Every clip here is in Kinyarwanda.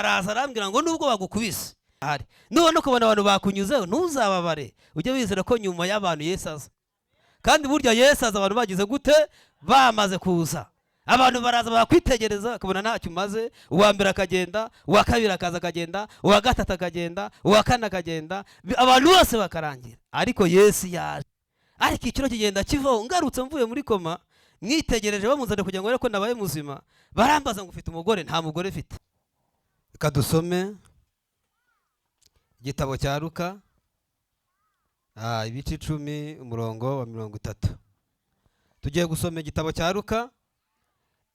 Araza arambwira ngo nubwo bagukubise ahari, nubona ukabona abantu bakunyuzeho, ntuzababare, ujye wizera ko nyuma y'abantu Yesu aza. Kandi burya Yesu aza abantu bagize gute? Bamaze kuza. Abantu baraza bakwitegereza, bakabona ntacyo umaze. Uwa mbere akagenda, uwa kabiri akaza akagenda, uwa gatatu akagenda, uwa kane akagenda, abantu bose bakarangira, ariko Yesu yaje. Ariko ikiro kigenda kivaho. Ngarutse mvuye muri koma, mwitegereje bamuzanye kugira ngo barebe ko nabaye muzima, barambaza ngo ufite umugore? Nta mugore mfite. Reka dusome igitabo cya Luka, ibice 10, umurongo wa 30. Tugiye gusoma igitabo cya Luka,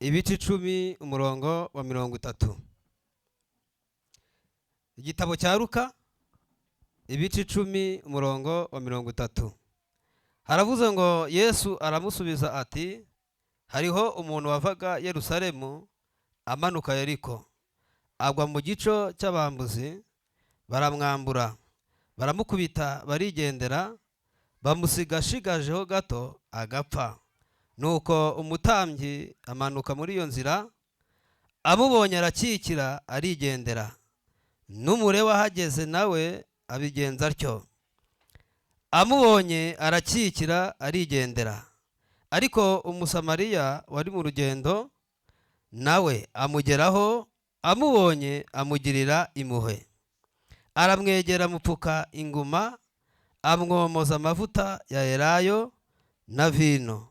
ibice 10, umurongo wa 30. Igitabo cya Luka, ibice 10, umurongo wa 30, haravuze ngo: Yesu aramusubiza ati: "Hariho umuntu wavaga Yerusalemu amanuka Yeriko, agwa mu gico cy'abambuzi, baramwambura, baramukubita, barigendera, bamusiga ashigajeho gato agapfa. Nuko umutambyi amanuka muri iyo nzira, amubonye arakikira, arigendera. N'Umulewi ahageze nawe abigenza atyo, amubonye arakikira, arigendera. Ariko Umusamariya wari mu rugendo nawe amugeraho, amubonye amugirira impuhwe, aramwegera, amupfuka inguma, amwomoza amavuta ya elayo na vino,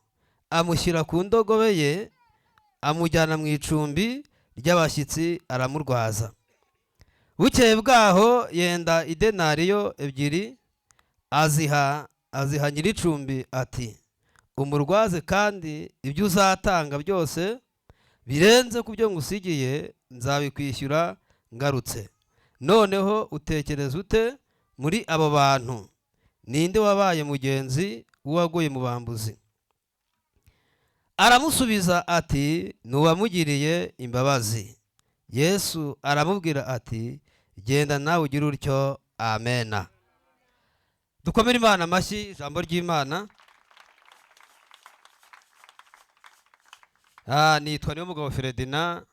amushyira ku ndogobe ye, amujyana mu icumbi ry'abashyitsi, aramurwaza. Bukeye bwaho yenda idenariyo 2, aziha nyir'icumbi ati: 'Umurwaze, kandi ibyo uzatanga byose birenze ku byo ngusigiye nzabikwishyura ngarutse.' Noneho utekereza ute? Muri abo bantu ninde wabaye mugenzi w'uwaguye mu bambuzi?" Aramusubiza ati: "Ni uwamugiriye imbabazi." Yesu aramubwira ati: "Genda, nawe ugire utyo." Amena. Dukomere Imana amashyi, ijambo ry'Imana. Nitwa Niyomugabo Feredina,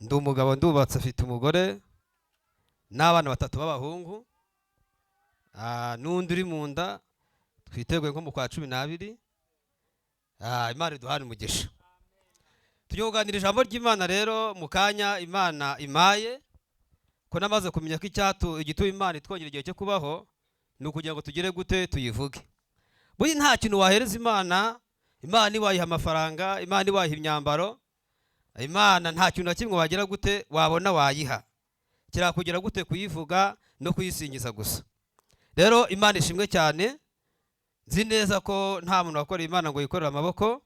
ndi umugabo, ndubatse, afite umugore n'abana batatu b'abahungu, n'undi uri mu nda twiteguye nko mu kwa 12. Imana iduhane umugisha. Tugiye kuganira ijambo ry'Imana rero mu kanya Imana imaye, ko namaze kumenya ko icyatu igituma Imana itwongera igihe cyo kubaho ni ukugira ngo tugire gute? Tuyivuge. Buriya nta kintu wahereza Imana. Imana iwayiha amafaranga, Imana iwayiha imyambaro, Imana nta kintu na kimwe wagira gute, wabona wayiha, kirakugira gute? Kuyivuga no kuyisingiza gusa. Rero Imana ishimwe cyane. Nzi neza ko nta muntu wakoreye Imana ngo yikorere amaboko,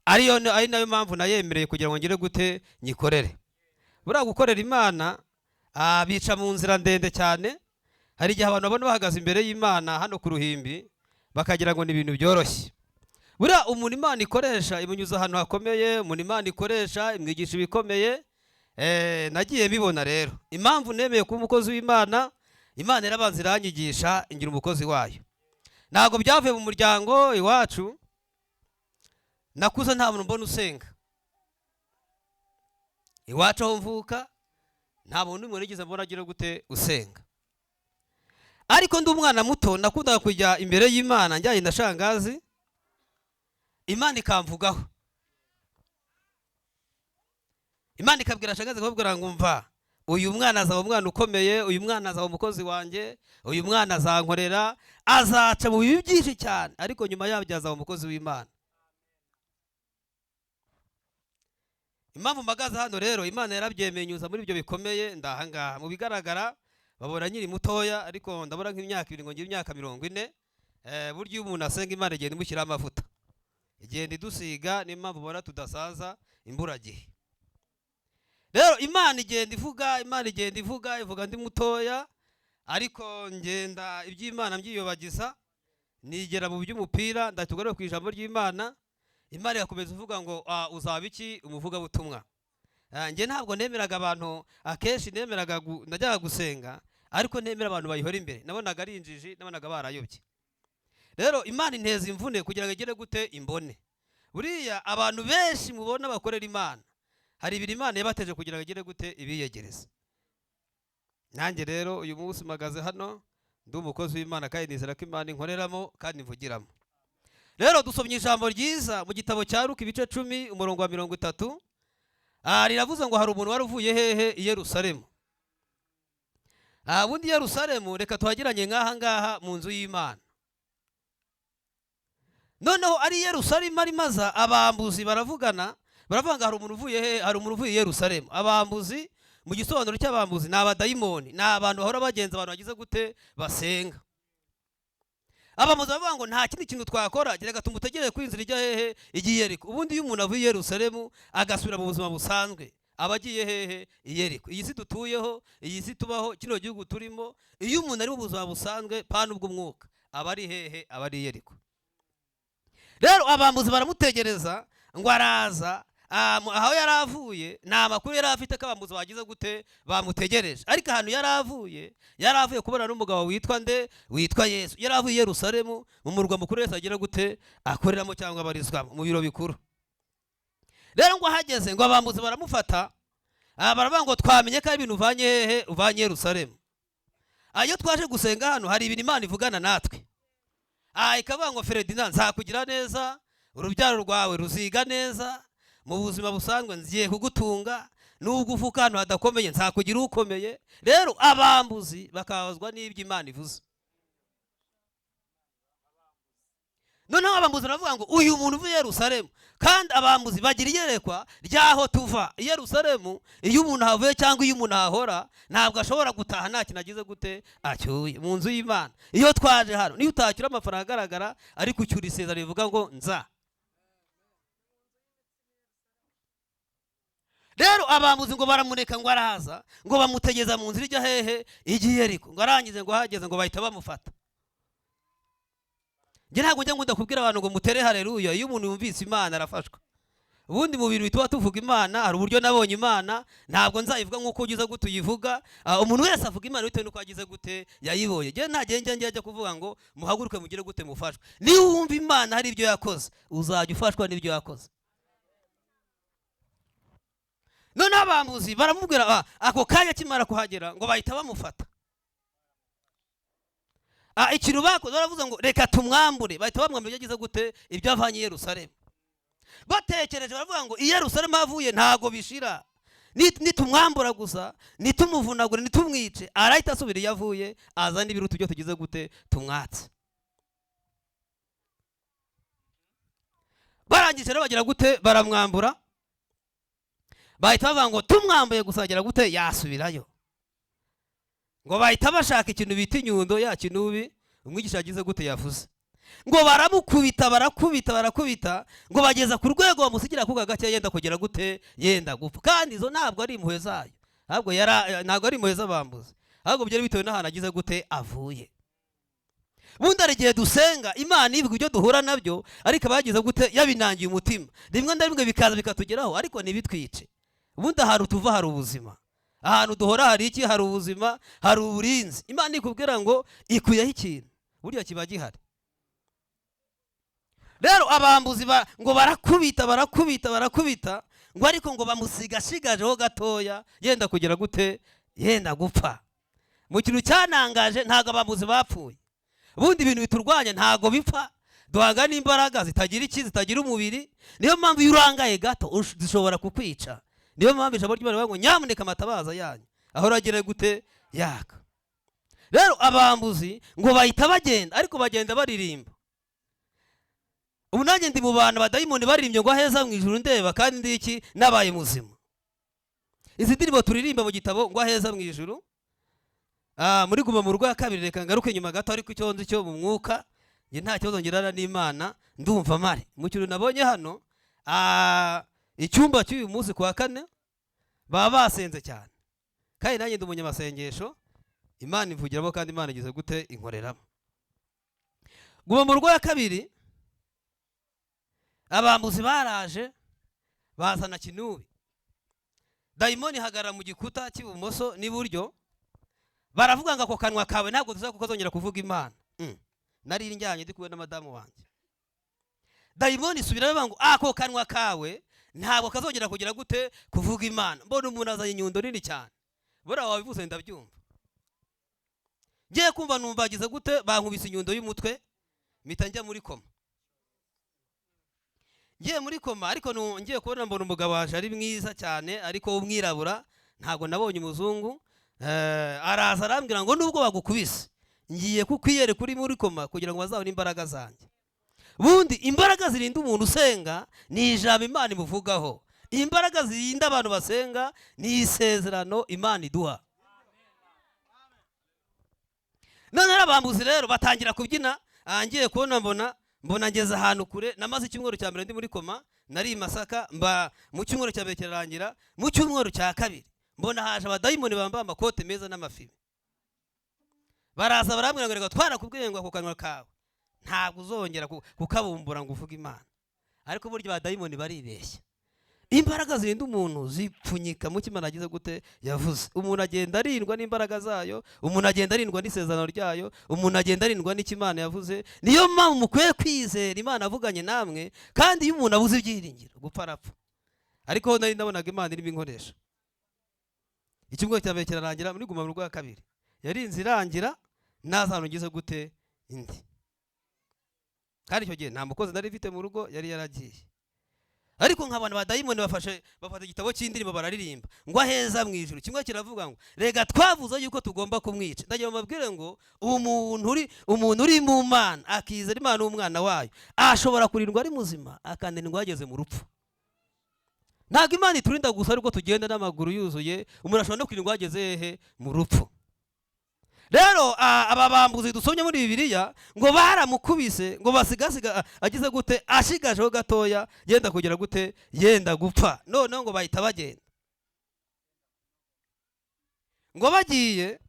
ariyo ari nayo mpamvu nayemereye kugira ngo ngire gute? Nyikorere. Buriya gukorera Imana bica mu nzira ndende cyane. Hari igihe abantu babona bahagaze imbere y'Imana hano ku ruhimbi bakagira ngo ni ibintu byoroshye. Buriya umuntu Imana ikoresha imunyuza ahantu hakomeye, umuntu Imana ikoresha imwigisha ibikomeye. Nagiye mbibona rero. Impamvu nemeye kuba umukozi w'Imana, Imana irabanza iranyigisha, ingira umukozi wayo. Ntabwo byavuye mu muryango iwacu. Nakuze nta muntu mbona usenga iwacu aho mvuka, nta muntu n'umwe nigeze mbona agira gute? Usenga. Ariko ndi umwana muto nakundaga kujya imbere y'Imana njyanye na shangazi, Imana ikamvugaho. Imana ikabwira shangazi, ikababwira ngo: "Mva, uyu mwana azaba umwana ukomeye, uyu mwana azaba umukozi wanjye, uyu mwana azankorera, azaca mu bibi byinshi cyane, ariko nyuma yabyo azaba umukozi w'Imana." Impamvu mpagaze hano rero, Imana yarabyemeye inyuza muri ibyo bikomeye, ndahangaha. Mu bigaragara babona nkiri mutoya, ariko ndabona nk'imyaka 2 ngo ngire imyaka 40. Burya iyo umuntu asenga, Imana igenda imushyiraho amavuta, igenda idusiga, niyo mpamvu ubona tudasaza imburagihe. Rero Imana igenda ivuga, Imana igenda ivuga, ivuga ndi mutoya, ariko ngenda iby'Imana mbyiyobagiza, nigera mu by'umupira. Ndatugaruka ku ijambo ry'Imana. Imana igakomeza ivuga ngo: "Uzaba iki? Umuvugabutumwa." Njye ntabwo nemeraga abantu, akenshi nemeraga najyaga gusenga ariko nemera abantu bayihora imbere, nabonaga ari injiji, nabonaga barayobye. Rero Imana inteza imvune kugira ngo igere gute? Imbone. Buriya abantu benshi mubona bakorera Imana, Hari ibintu Imana yabateje kugira ngo igire gute? Ibiyegereze. Nanjye rero uyu munsi mpagaze hano ndi umukozi w'Imana, kandi nizera ko Imana inkoreramo kandi imvugiramo. Rero dusomye ijambo ryiza mu gitabo cya Luka, ibice 10, umurongo wa 30. Riravuze ngo hari umuntu wari uvuye hehe? I Yerusalemu. Ubundi Yerusalemu reka tuhagiranye nk'aha ngaha mu nzu y'Imana. Noneho ari Yerusalemu arimo aza, abambuzi baravugana, baravuga ngo hari umuntu uvuye hehe? Hari umuntu uvuye i Yerusalemu. Abambuzi, mu gisobanuro cy'abambuzi, ni abadayimoni, ni abantu bahora bagenza abantu bagize gute? Basenga. Abambuzi baravuga ngo nta kindi kintu twakora, reka tumutegere ko inzira ijya hehe? Ijya i Yeriko. Ubundi iyo umuntu avuye i Yerusalemu agasubira mu buzima busanzwe, aba agiye hehe? I Yeriko. Iyi si dutuyeho, iyi si tubaho, kino gihugu turimo, iyo umuntu ari mu buzima busanzwe pana ubw'umwuka, aba ari hehe? Aba ari i Yeriko. Rero abambuzi baramutegereza ngo araza. Aho yari avuye nta makuru yari afite ko abambuzi bagize gute? Bamutegereje. Ariko ahantu yari avuye, yari avuye kubona n'umugabo witwa nde? Witwa Yesu. Yari avuye i Yerusalemu mu murwa mukuru Yesu agira gute? Akoreramo cyangwa abarizwamo mu biro bikuru. Rero ngo ahageze, ngo abambuzi baramufata, baravuga ngo twamenye ko ari ibintu uvanye hehe? Uvanye Yerusalemu. Iyo twaje gusenga hano hari ibintu Imana ivugana natwe, ikavuga ngo Ferdinand, nzakugira neza, urubyaro rwawe ruziga neza, mu buzima busanzwe ngiye kugutunga, nubwo uvuka ahantu hadakomeye nzakugira ukomeye. Rero abambuzi bakabazwa n'ibyo Imana ivuze. Noneho abambuzi baravuga ngo uyu muntu uvuye i Yerusalemu, kandi abambuzi bagira iyerekwa ry'aho tuva i Yerusalemu. Iyo umuntu ahavuye cyangwa iyo umuntu ahahora, ntabwo ashobora gutaha nta kintu agize gute? Acyuye mu nzu y'Imana. Iyo twaje hano, niyo utacyura amafaranga agaragara, ariko ucyura isezerano rivuga ngo nza. Rero abambuzi ngo baramureka ngo araza, ngo bamutegeza mu nzira ijya hehe? Ijya i Yeriko. Ngo arangize, ngo ahageze, ngo bahita bamufata. Njye ntabwo njya nkunda kubwira abantu ngo mutere haleluya. Iyo umuntu yumvise Imana arafashwa. Ubundi mu bintu bituma tuvuga Imana, hari uburyo nabonye Imana, ntabwo nzayivuga nk'uko ugize gute uyivuga. Umuntu wese avuga Imana bitewe n'uko agize gute yayibonye. Njye nta gihe njya njya kuvuga ngo muhaguruke mugire gute mufashwe. Niba wumva Imana hari ibyo yakoze, uzajya ufashwa n'ibyo yakoze. Noneho abambuzi baramubwira, ako kanya akimara kuhagera ngo bahita bamufata. Ikintu bakoze, baravuze ngo reka tumwambure, bahita bamwambura ibyo agize gute? Ibyo avanye i Yerusalemu. Batekereje baravuga ngo i Yerusalemu avuye ntago bishira, nitumwambura gusa, nitumuvunagure, nitumwice, arahita asubira iyo avuye, azana ibiruta ibyo tugize gute? Tumwatse. Barangije rero bagira gute? Baramwambura. Bahita bavuga ngo tumwambuye gusa agira gute? Yasubirayo. Ngo bahita bashaka ikintu bita inyundo ya kinubi umwigisha yagize gute? Yavuze. Ngo baramukubita, barakubita, barakubita, ngo bageza ku rwego bamusigira kuga gake yenda kugera gute? Yenda gupfa. Kandi izo ntabwo ari impuhwe zayo, ahubwo ntabwo ari impuhwe z'abambuzi, ahubwo byari bitewe n'ahantu agize gute? Avuye. Ubundi hari igihe dusenga Imana ivuga ibyo duhura nabyo, ariko abagize gute? Yabinangiye umutima, rimwe na rimwe bikaza bikatugeraho, ariko ntibitwice. Ubundi ahantu tuva hari ubuzima, ahantu duhora hari iki? Hari ubuzima, hari uburinzi. Imana ikubwira ngo ikuyeho ikintu, burya kiba gihari. Rero abambuzi ngo barakubita, barakubita, barakubita, ngo ariko ngo bamusigashigajeho gatoya yenda kugera gute? Yenda gupfa. Mu kintu cyanangaje, ntabwo abambuzi bapfuye. Ubundi ibintu biturwanya ntabwo bipfa, duhanga n'imbaraga zitagira iki? Zitagira umubiri. Niyo mpamvu iyo urangaye gato zishobora kukwica. Niyo mpamvu ijambo ry'Imana rivuga ngo nyamuneka amatabaza yanyu aho uragira gute? Yaka. Rero abambuzi ngo bahita bagenda, ariko bagenda baririmba. Ubu nanjye ndi mu bantu abadayimoni baririmbye ngo aheza mu ijuru ndeba, kandi ndi iki? Nabaye muzima. Izi ndirimbo turirimba mu gitabo ngo aheza mu ijuru, muri guma mu rugo ya kabiri, reka ngaruke inyuma gato, ariko icyo nzi cyo mu mwuka njye nta kibazo ngirana n'Imana, ndumva mare. Mu kintu nabonye hano, icyumba cy'uyu munsi kuwa kane baba basenze cyane, kandi nanjye ndi umunyamasengesho, Imana ivugiramo kandi Imana igize gute? Inkoreramo. Guma mu rugo ya kabiri, abambuzi baraje bazana kinubi, dayimoni ihagarara mu gikuta cy'ibumoso n'iburyo, baravuga ngo ako kanwa kawe ntabwo tuzakuzongera kuvuga Imana. Nari njyanye ndi kumwe na madamu wanjye. Dayimoni isubira ivuga ngo ako kanwa kawe Ntabwo kazongera kugira gute? Kuvuga Imana. Mbona umuntu azanye inyundo nini cyane. Buriya wabivuze ndabyumva. Ngiye kumva numva agize gute? Bankubise inyundo y'umutwe, mpita njya muri koma. Ngiye muri koma, ariko ngiye kubona mbona umugabo waje ari mwiza cyane, ariko w'umwirabura, ntabwo nabonye umuzungu. Araza arambwira ngo: "Nubwo bagukubise, ngiye kukwiyereka uri muri koma kugira ngo bazabone imbaraga zanjye." Bundi imbaraga zirinda umuntu usenga ni ijambo Imana imuvugaho. Imbaraga zirinda abantu basenga ni isezerano Imana iduha. None abambuzi rero batangira kubyina. Ngiye kubona mbona ngeze ahantu kure. Namaze icyumweru cya mbere ndi muri koma, nari i Masaka. Mba mu cyumweru cya mbere kirarangira, mu cyumweru cya kabiri mbona haje abadayimoni bambaye amakote meza n'amafime. Baraza barambwira ngo: "Reka, twarakubwiye ngo ako kanwa kawe ntabwo uzongera kukabumbura ngo uvuge Imana." Ariko burya abadayimoni baribeshya. Imbaraga zirinda umuntu zipfunyika mu cyo Imana agize gute? Yavuze. Umuntu agenda arindwa n'imbaraga zayo, umuntu agenda arindwa n'isezerano ryayo, umuntu agenda arindwa n'icyo Imana yavuze. Niyo mpamvu mukwiye kwizera Imana avuganye namwe. Kandi iyo umuntu abuze ibyiringiro, gupfa arapfa. Ariko ho nari ndabonaga Imana irimo inkoresha. Icyumweru cya mbere kirarangira muri guma mu rugo ya kabiri, yari inzu irangira naza ahantu ngize gute indi. Kandi icyo gihe nta mukozi nari mfite mu rugo, yari yaragiye. Ariko nkabona abadayimoni bafata igitabo cy'indirimbo, bararirimba ngo aheza mu ijuru. Kimwe kiravuga ngo: "Rega twavuze yuko tugomba kumwica." Ndagira ngo mbabwire ngo umuntu uri mu Mana, akizera Imana n'umwana wayo, ashobora kurindwa ari muzima, akanarindwa yageze mu rupfu. Ntabwo Imana iturinda gusa ariko tugenda n'amaguru yuzuye. Umuntu ashobora no kurindwa yageze hehe? Mu rupfu. Rero aba bambuzi dusomye muri Bibiliya ngo baramukubise, ngo basigasiga agize gute? Ashigajeho gatoya, yenda kugera gute? Yenda gupfa. Noneho ngo bahita bagenda. Ngo bagiye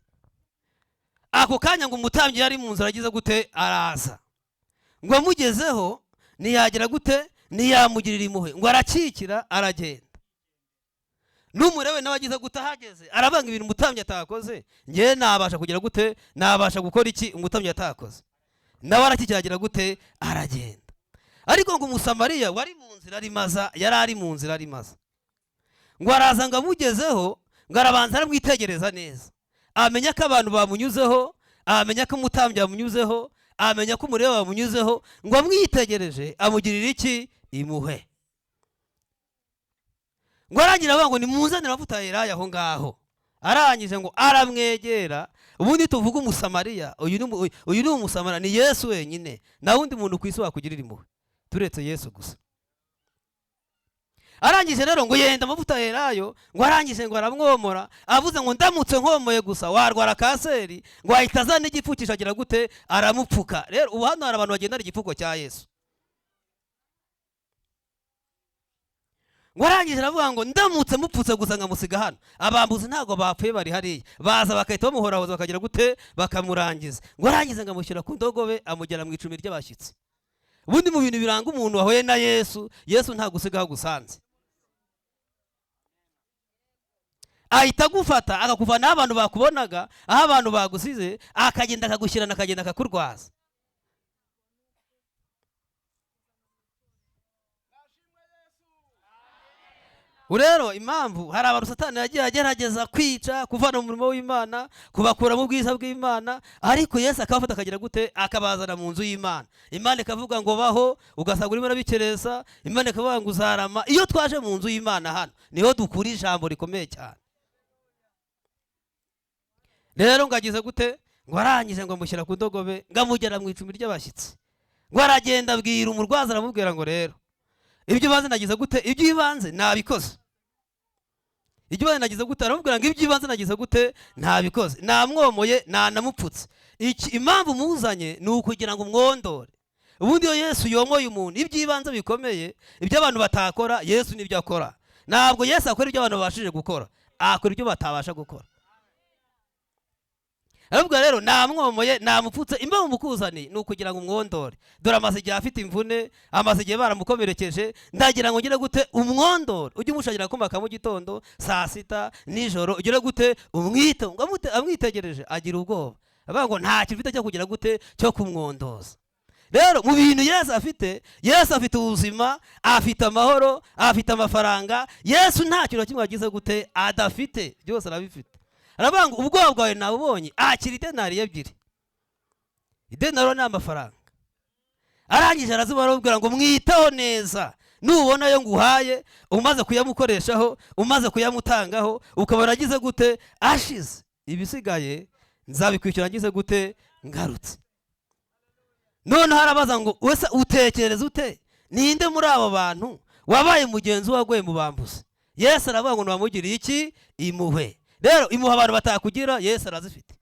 ako kanya, ngo umutambyi yari mu nzira agize gute? Araza. Ngo amugezeho ntiyagira gute? Ntiyamugirira impuhwe, ngo arakikira aragenda. N'umurewe nawe agize gute? Ahageze arabanga ibintu umutambyi atakoze, ngewe nabasha kugira gute? Nabasha gukora iki umutambyi atakoze? Nawe arakikira, agira gute? Aragenda. Ariko ngo Umusamariya wari mu nzira arimaza, yari ari mu nzira arimaza, ngo araza, ngo amugezeho, ngo arabanza aramwitegereza neza, amenya ko abantu bamunyuzeho, amenya ko umutambyi yamunyuzeho, amenya ko umureba bamunyuzeho. Ngo amwitegereje amugirira iki? Impuhwe. Ngo arangira avuga ngo: "Nimuzanire amavuta ya elayo aho ngaho." Arangije ngo aramwegera. Ubundi tuvuga Umusamariya, uyu ni Umusamariya, ni Yesu wenyine. Nta wundi muntu ku isi wakugirira impuhwe turetse Yesu gusa. Arangije rero ngo yenda amavuta ya elayo, ngo arangije ngo aramwomora. Avuze ngo: "Ndamutse nkomoye gusa warwara kanseri." Ngo ahita azana igipfukisho, agira gute? Aramupfuka. Rero ubu hano hari abantu bagendana igipfuko cya Yesu. Ngo arangije aravuga ngo: "Ndamutse mupfutse gusa nkamusiga hano, abambuzi ntabwo bapfuye, bari hariya, baza bagahita bamuhorahoza, bakagira gute? Bakamurangiza." Ngo arangize ngo amushyira ku ndogobe, amugera mu icumbi ry'abashyitsi. Ubundi mu bintu biranga umuntu wahuye na Yesu, Yesu ntabwo usiga aho agusanze. Ahita agufata akakuvana aho abantu bakubonaga, aho abantu bagusize, akagenda akagushyirana, akagenda akakurwaza. Rero impamvu hari abantu Satani yagiye agerageza kwica, kuvana mu murimo w'Imana, kubakura mu bwiza bw'Imana, ariko Yesu akabafata akagira gute? Akabazana mu nzu y'Imana. Imana ikavuga ngo baho, ugasanga urimo urabikereza. Imana ikavuga ngo uzarama. Iyo twaje mu nzu y'Imana hano niho dukura ijambo rikomeye cyane. Rero ngo agize gute? Ngo arangije ngo amushyira ku ndogobe, ngo amugera mu icumbi ry'abashyitsi. Ngo aragenda abwira umurwaza, aramubwira ngo: "Rero ibyo ibanze nagize gute? Iby'ibanze nabikoze. Ibyo ibanze nagize gute?" Aramubwira ngo: "Iby'ibanze nagize gute? Ntabikoze, namwomoye, nanamupfutse. Iki impamvu muzanye ni ukugira ngo umwondore." Ubundi iyo Yesu yomoye umuntu, iby'ibanze bikomeye, ibyo abantu batakora, Yesu nibyo akora. Ntabwo Yesu akora ibyo abantu babashije gukora, akora ibyo batabasha gukora. Aravuga rero: "Namwomoye, namupfutse, impamvu mukuzaniye ni ukugira ngo umwondore. Dore amaze igihe afite imvune, amaze igihe baramukomerekeje. Ndagira ngo ngire gute? Umwondore. Ujye umushakira akuma ka mu gitondo, saa sita, nijoro, ugire gute? Umwite." Ngo amwitegereje agira ubwoba, avuga ngo: "Nta kintu mfite cyo kugira gute? Cyo kumwondoza." Rero mu bintu Yesu afite, Yesu afite ubuzima, afite amahoro, afite amafaranga. Yesu nta kintu na kimwe agize gute adafite, byose arabifite. Aravuga ngo ubwoba bwawe nabubonye, akira idenari 2. Idenari ni amafaranga. Arangije arazibona, aramubwira ngo mwiteho neza, nubona ayo nguhaye umaze kuyamukoreshaho, umaze kuyamutangaho, ukabona agize gute ashize, ibisigaye nzabikwishyura ngize gute ngarutse. Noneho arabaza ngo wese utekereza ute, ninde muri abo bantu wabaye mugenzi we waguye mu bambuzi? Yesu aravuga ngo ntiwamugiriye iki impuhwe. Rero impuhwe abantu batakugira Yesu arazifite.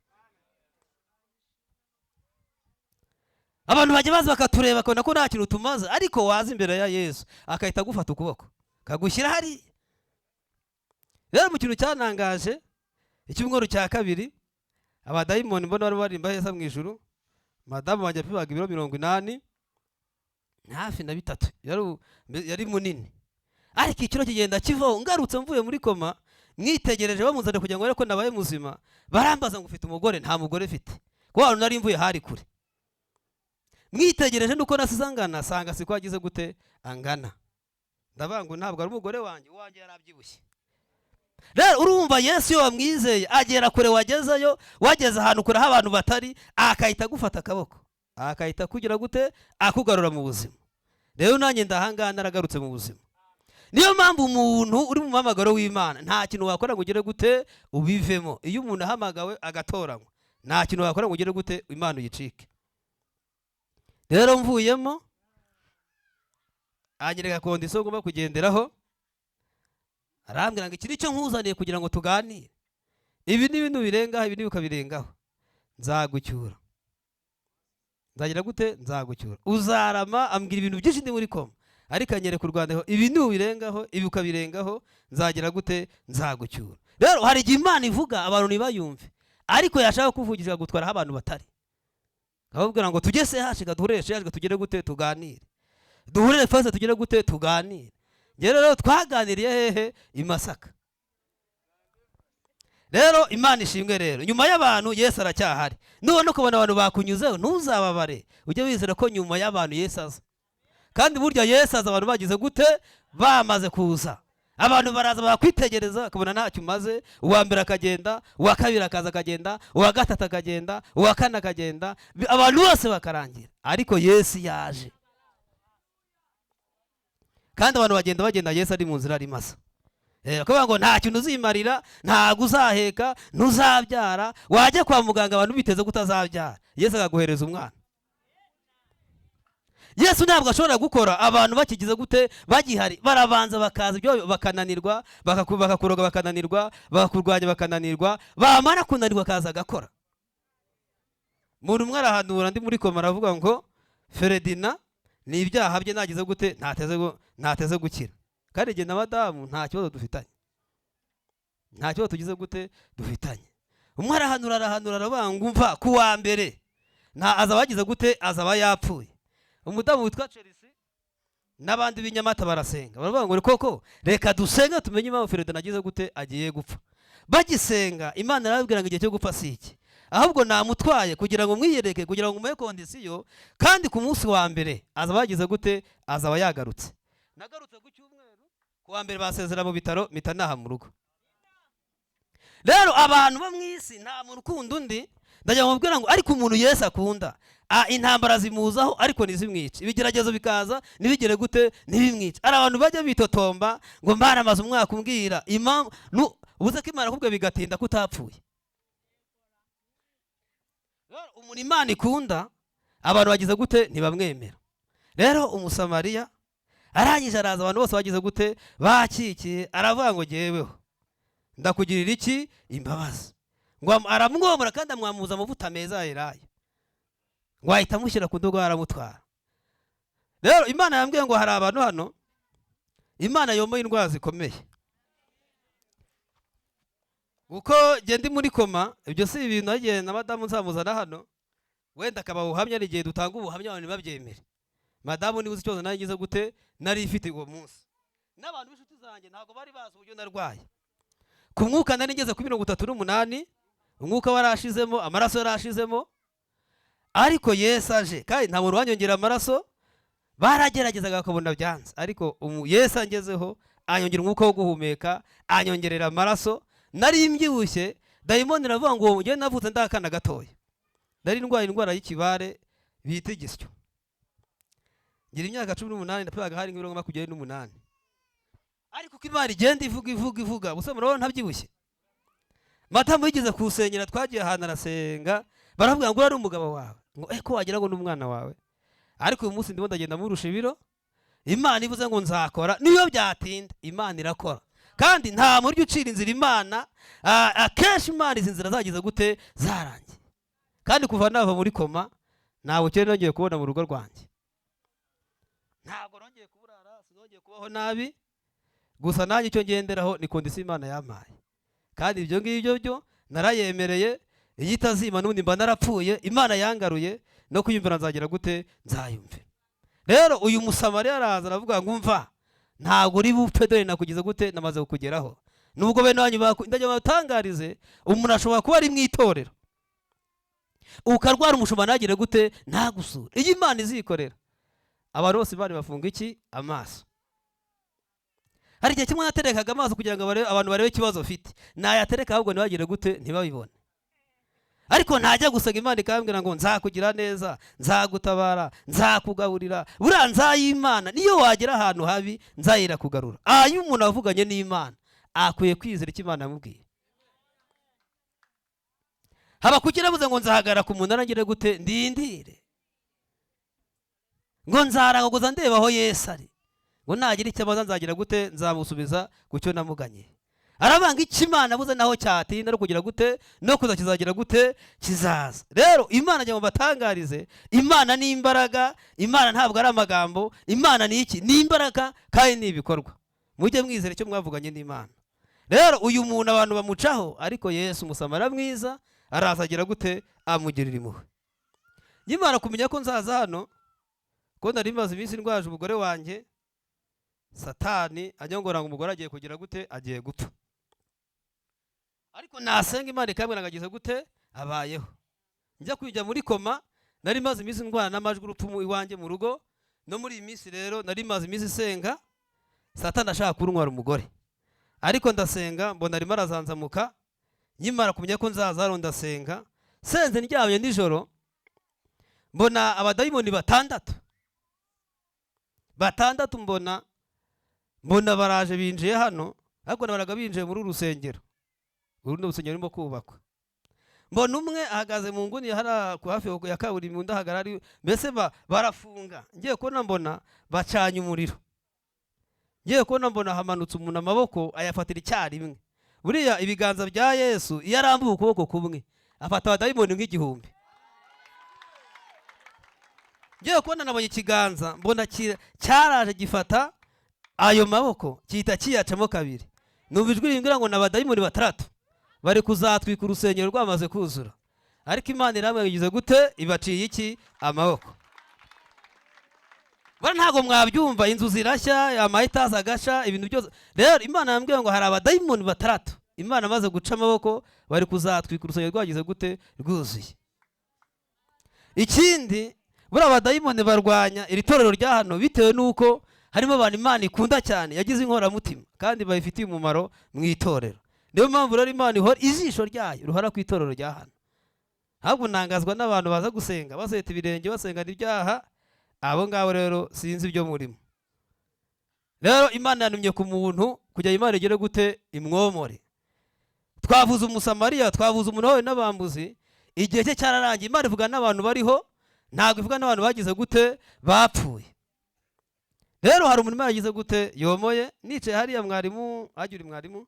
Abantu bajya baza bakatureba bakabona ko nta kintu tumaze, ariko waza imbere ya Yesu akahita agufata ukuboko akagushyira hariya. Rero mu kintu cyanangaje icyumweru cya kabiri, abadayimoni mbona bari barimba heza mu ijuru. Madamu wanjye yapimaga ibiro 80 hafi na 3, yari munini, ariko ikiro kigenda kivaho. Ngarutse mvuye muri koma, mwitegereje bamuzanye kugira ngo barebe ko nabaye muzima, barambaza ngo ufite umugore? Nta mugore mfite, kuko ahantu nari mvuye hari kure. Mwitegereje nuko nasize angana, sanga siko agize gute angana. Ndavuga ngo ntabwo ari umugore wanjye, uwanjye yarabyibushye. Rero urumva Yesu iyo wamwizeye agera kure, wagezeyo, wageze ahantu kure aho abantu batari, akahita agufata akaboko, akahita akugira gute akugarura mu buzima. Rero nanjye ndahangaha naragarutse mu buzima. Niyo mpamvu umuntu uri mu muhamagaro w'Imana nta kintu wakora ngo ugere gute ubivemo. Iyo umuntu ahamagawe agatoranywa, nta kintu wakora ngo ugere gute Imana uyicike. Rero mvuyemo anyereka condition ngomba kugenderaho, arambwira ngo iki nicyo nkuzaniye kugira ngo tuganire, ibi ni ibintu birengaho, ibi ni ukabirengaho, nzagucyura, nzagira gute nzagucyura, uzarama. Ambwira ibintu byinshi ndi muri koma, ariko anyereka urwandiko, ibi ni ubirengaho, ibi ukabirengaho, nzagira gute nzagucyura. Rero hari igihe Imana ivuga abantu ntibayumve, ariko yashaka kuvugisha gutwara aho abantu batari, akababwira ngo tujye se hashiga, duhure hashiga, tugere gute tuganire, duhure fase tugere gute tuganire. Rero twaganiriye hehe? I Masaka. Rero Imana ishimwe. Rero nyuma y'abantu Yesu aracyahari. Nubona ukabona abantu bakunyuzeho ntuzababare, ujye wizera ko nyuma y'abantu Yesu aza. Kandi burya Yesu aza abantu bagize gute bamaze kuza. Abantu baraza bakwitegereza bakabona ntacyo umaze, uwa mbere akagenda, uwa kabiri akaza akagenda, uwa gatatu akagenda, uwa kane akagenda, abantu bose bakarangira, ariko Yesu yaje. Kandi abantu bagenda bagenda Yesu ari mu nzira ari masa. Bakavuga ngo nta kintu uzimarira, ntabwo uzaheka, ntuzabyara, wajya kwa muganga abantu biteze ko utazabyara, Yesu akaguhereza umwana. Yesu ntabwo ashobora gukora abantu bakigize gute bagihari, barabanza bakaza ibyo bakananirwa, bakakuroga bakananirwa, bakakurwanya bakananirwa, bamara kunanirwa akaza agakora. Umuntu umwe arahanura ndi muri koma, aravuga ngo Feredina ni ibyaha bye nagize gute ntateze gukira. Kandi igihe na madamu nta kibazo dufitanye, nta kibazo tugize gute dufitanye. Umwe arahanura arahanura aravuga ngo umva ku wa mbere nta azaba yagize gute azaba yapfuye. Umudamu witwa Chelsea n'abandi b'inyamata barasenga baravuga ngo koko reka dusenge tumenye impamvu Feredina agize gute agiye gupfa. Bagisenga Imana irababwira ngo igihe cyo gupfa si iki, ahubwo namutwaye kugira ngo mwiyereke, kugira ngo muhe condition, kandi ku munsi wa mbere azaba yagize gute azaba yagarutse. Nagarutse ku cyumweru, ku wa mbere basezera mu bitaro, mpita naha mu rugo. Rero abantu bo mu isi nta muntu ukunda undi, ndagira ngo mubwire ngo ariko umuntu Yesu akunda, intambara zimuzaho ariko ntizimwice, ibigeragezo bikaza ntibigere gute ntibimwice. Hari abantu bajya bitotomba ngo Mana amaze umwaka umbwira impamvu, ubuze ko Imana akubwiye bigatinda ko utapfuye. Rero umuntu Imana ikunda abantu bagize gute ntibamwemera. Rero Umusamariya arangije araza, abantu bose bagize gute bakikiye, aravuga ngo jyeweho ndakugirira iki imbabazi. Ngo aramwomora kandi amwamuza amavuta meza ya elayo, ngo ahita amushyira ku ndogobe aramutwara. Rero Imana yambwiye ngo hari abantu hano Imana yomoye indwara zikomeye. Uko njye ndi muri koma, ibyo si ibintu nagiye na madamu nzamuzana hano, wenda akaba ubuhamya, ari igihe dutanga ubuhamya abantu ntibabyemere. Madamu niba uzi ikibazo nari ngize gute nari ifite uwo munsi, n'abantu b'inshuti zanjye ntabwo bari bazi uburyo narwaye. Ku mwuka nari ngeze kuri 38, umwuka warashizemo, amaraso yarashizemo. Ariko Yesu aje, kandi nta muntu wanyongera amaraso, barageragezaga bakabona byanze, ariko Yesu angezeho anyongera umwuka wo guhumeka, anyongerera amaraso. Nari mbyibushye, dayimoni iravuga ngo njyewe navutse ndi akana gatoya, nari ndwaye indwara y'ikibare bita igisyo, ngira imyaka 18, napimaga hari nk'ibiro 28. Ariko uko Imana igenda ivuga ivuga ivuga, gusa murabona ntabyibushye. Madamu yigeze kuwusengera, twagiye ahantu arasenga, baravuga ngo uriya ari umugabo wawe, ngo ko wagira ngo ni umwana wawe. Ariko uyu munsi ndimo ndagenda murusha ibiro. Imana ivuze ngo nzakora, niyo byatinda Imana irakora, kandi nta muryo ucira inzira Imana. Akenshi Imana izi nzira zagize gute? Zarangiye. Kandi kuva nava muri koma nta bukene nongeye kubona mu rugo rwanjye, ntabwo nongeye kuburara, sinongeye kubaho nabi. Gusa nanjye icyo ngenderaho ni condition Imana yampaye, kandi ibyo ngibyo byo narayemereye. Iyo itazima n'ubundi mba narapfuye. Imana yangaruye no kuyumvira, nzagira gute? Nzayumvira. Rero uyu Musamariya araza aravuga ngo umva, ntabwo uri bupfe, dore nakugize gute? Namaze kukugeraho. Nubwo bene wanyu ndajya batangarize, umuntu ashobora kuba ari mu itorero ukarwara, umushumba ntagire gute? Ntagusure. Iyo Imana izikorera, abantu bose Imana bafunga iki? Amaso. Hari igihe kimwe naterekaga amaso kugira ngo abantu barebe ikibazo ufite, nayatereka ahubwo ntibagire gute? Ntibabibone. Ariko ntajya gusenga, Imana ikambwira ngo nzakugira neza, nzagutabara, nzakugaburira. Buriya nzayimana, niyo wagera ahantu habi nzayira kugarura. Iyo umuntu avuganye n'Imana akwiye kwizera icyo Imana yamubwiye. Haba kuki navuze ngo nzahagarara ku munara ngire gute? Ndindire, ngo nzaranguza ndeba aho Yesu ari, ngo nagira icyo abaza nzagira gute? Nzamusubiza ku cyo namuganye. Arabanga icyo Imana abuze, naho cyatinda no kugira gute? No kuza kizagira gute? Kizaza. Rero Imana agira ngo batangarize, Imana ni imbaraga, Imana ntabwo ari amagambo. Imana ni iki? Ni imbaraga kandi ni ibikorwa. Mujye mwizera icyo mwavuganye n'Imana. Rero uyu muntu abantu bamucaho, ariko Yesu Umusamariya mwiza araza agira gute? Amugirira impuhwe. Nkimara kumenya ko nzaza hano, ko nari maze iminsi ndwaje umugore wanjye, Satani anyongora ngo umugore agiye kugira gute? Agiye gupfa. Ariko nasenga Imana ikambwira ngo agize gute? Abayeho. Njya kujya muri koma, nari maze iminsi ndwana n'amajwi urupfu iwanjye mu rugo. No muri iyi minsi rero nari maze iminsi isenga, Satani ashaka kuntwara umugore, ariko ndasenga mbona arimo arazanzamuka. Nkimara kumenya ko nzaza hano ndasenga, senze ndyamye nijoro, mbona abadayimoni batandatu batandatu, mbona baraje binjiye hano, ariko nabaraga binjiye muri uru rusengero. Uru ni urusengero rurimo kubakwa. Mbona umwe ahagaze mu nguni hariya ku hafi ya kaburimbo, undi ahagarara ari mbese barafunga. Ngiye kubona mbona bacanye umuriro, ngiye kubona mbona hamanutse umuntu, amaboko ayafatira icyarimwe. Buriya ibiganza bya Yesu iyo arambuye ukuboko kumwe afata abadayimoni nk'igihumbi. Ngiye kubona nabonye ikiganza, mbona cyaraje gifata ayo maboko gihita kiyacamo kabiri. Numva ijwi rimbwira ngo ni abadayimoni batandatu bari kuzatwika urusengero rwamaze kuzura, ariko Imana iramwe gute? Ibaciye iki? Amaboko. Bari ntabwo mwabyumva, inzu zirashya, amahitazi agasha, ibintu byose. Rero Imana yambwiye ngo hari abadayimoni batandatu Imana amaze guca amaboko bari kuzatwika urusengero rwagize gute? Rwuzuye. Ikindi, buriya abadayimoni barwanya iri torero rya hano bitewe n'uko harimo abantu Imana ikunda cyane, yagize inkoramutima kandi bayifitiye umumaro mu itorero. Niyo mpamvu rero Imana ihora ijisho ryayo ruhora ku itorero rya hano. Ahubwo ntangazwa n'abantu baza gusenga baseta ibirenge, basengana ibyaha. Abo ngabo rero sinzi ibyo murimo. Rero Imana yantumye ku muntu kugira Imana igere gute? Imwomore. Twavuze Umusamariya, twavuze umuntu wawe n'abambuzi, igihe cye cyararangiye. Imana ivuga n'abantu bariho, ntabwo ivuga n'abantu bagize gute? Bapfuye. Rero hari umuntu Imana yagize gute? Yomoye. Nicaye hariya, mwarimu hagira uri mwarimu,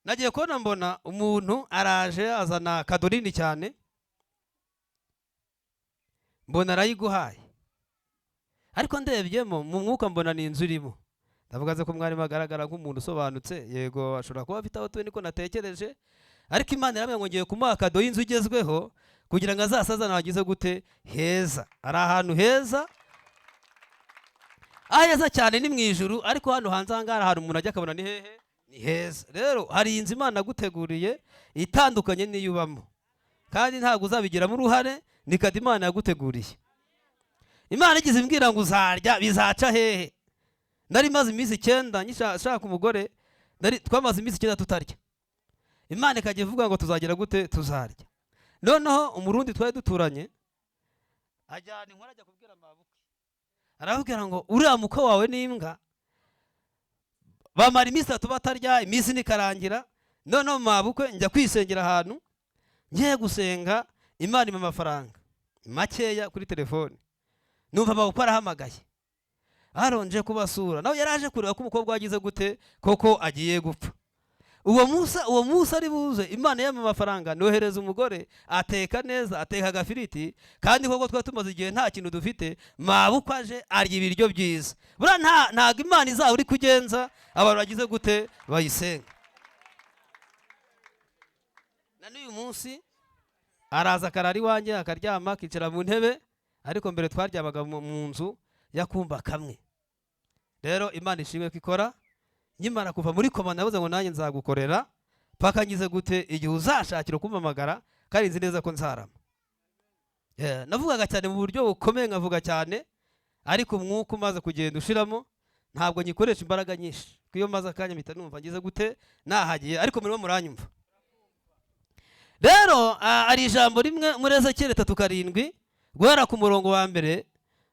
nagiye kubona mbona umuntu araje azana kado nini cyane, mbona arayiguhaye, ariko ndebyemo mu mwuka mbona ni inzu irimo. Ndavuga ko mwarimu agaragara nk'umuntu usobanutse, yego ashobora kuba afite aho atuye, niko natekereje. Ariko Imana irambwira ngo ngiye kumuha kado y'inzu igezweho kugira ngo azasazane ahagize gute? Heza. Ari ahantu heza, aheza cyane ni mu ijuru, ariko hano hanze aha ngaha hari ahantu umuntu ajya akabona ni hehe? Ni heza. Rero hari inzu Imana yaguteguriye itandukanye n'iyo ubamo, Kandi ntabwo uzabigiramo uruhare, ni cadeau Imana yaguteguriye. Imana igize imbwira ngo uzarya, bizaca hehe? Nari maze iminsi 9 nshaka umugore, nari twamaze iminsi 9 tutarya. Imana ikajya ivuga ngo tuzagira gute? Tuzarya. Noneho Umurundi twari duturanye ajyana inkuru, ajya kubwira mabukwe, arababwira ngo uriya mukwe wawe n'imbwa, bamara iminsi 3 batarya, iminsi 4 ikarangira. Noneho mabukwe, njya kwisengera ahantu, ngiye gusenga, Imana impa amafaranga makeya kuri telefone. Numva mabukwe arahamagaye, aronje kubasura. Nawe yari aje kureba ko umukobwa wagize gute koko agiye gupfa. Uwo munsi ari buze, Imana yampa amafaranga, nohereza umugore, ateka neza, ateka agafiriti. Kandi koko twari tumaze igihe nta kintu dufite. Mabukwe aje arya ibiryo byiza. Buriya ntabwo Imana izaba uri kugenza abantu bagize gute bayisenga. Na n'uyu munsi araza akarara iwanjye, akaryama, akicara mu ntebe, ariko mbere twaryamaga mu nzu y'akumba kamwe. Rero Imana ishimwe ko ikora. Nkimara kuva muri koma, nabuze ngo nanjye nzagukorera paka ngize gute, igihe uzashakira kumpamagara, kandi nzi neza ko nzarama. Navugaga cyane mu buryo bukomeye, nkavuga cyane, ariko umwuka umaze kugenda ushiramo, ntabwo nyikoresha imbaraga nyinshi, kuko iyo maze akanya mpita numva ngize gute, nahagiye. Ariko murimo muranyumva. Rero hari ijambo rimwe muri Ezekiyeli 37, guhera ku murongo wa mbere.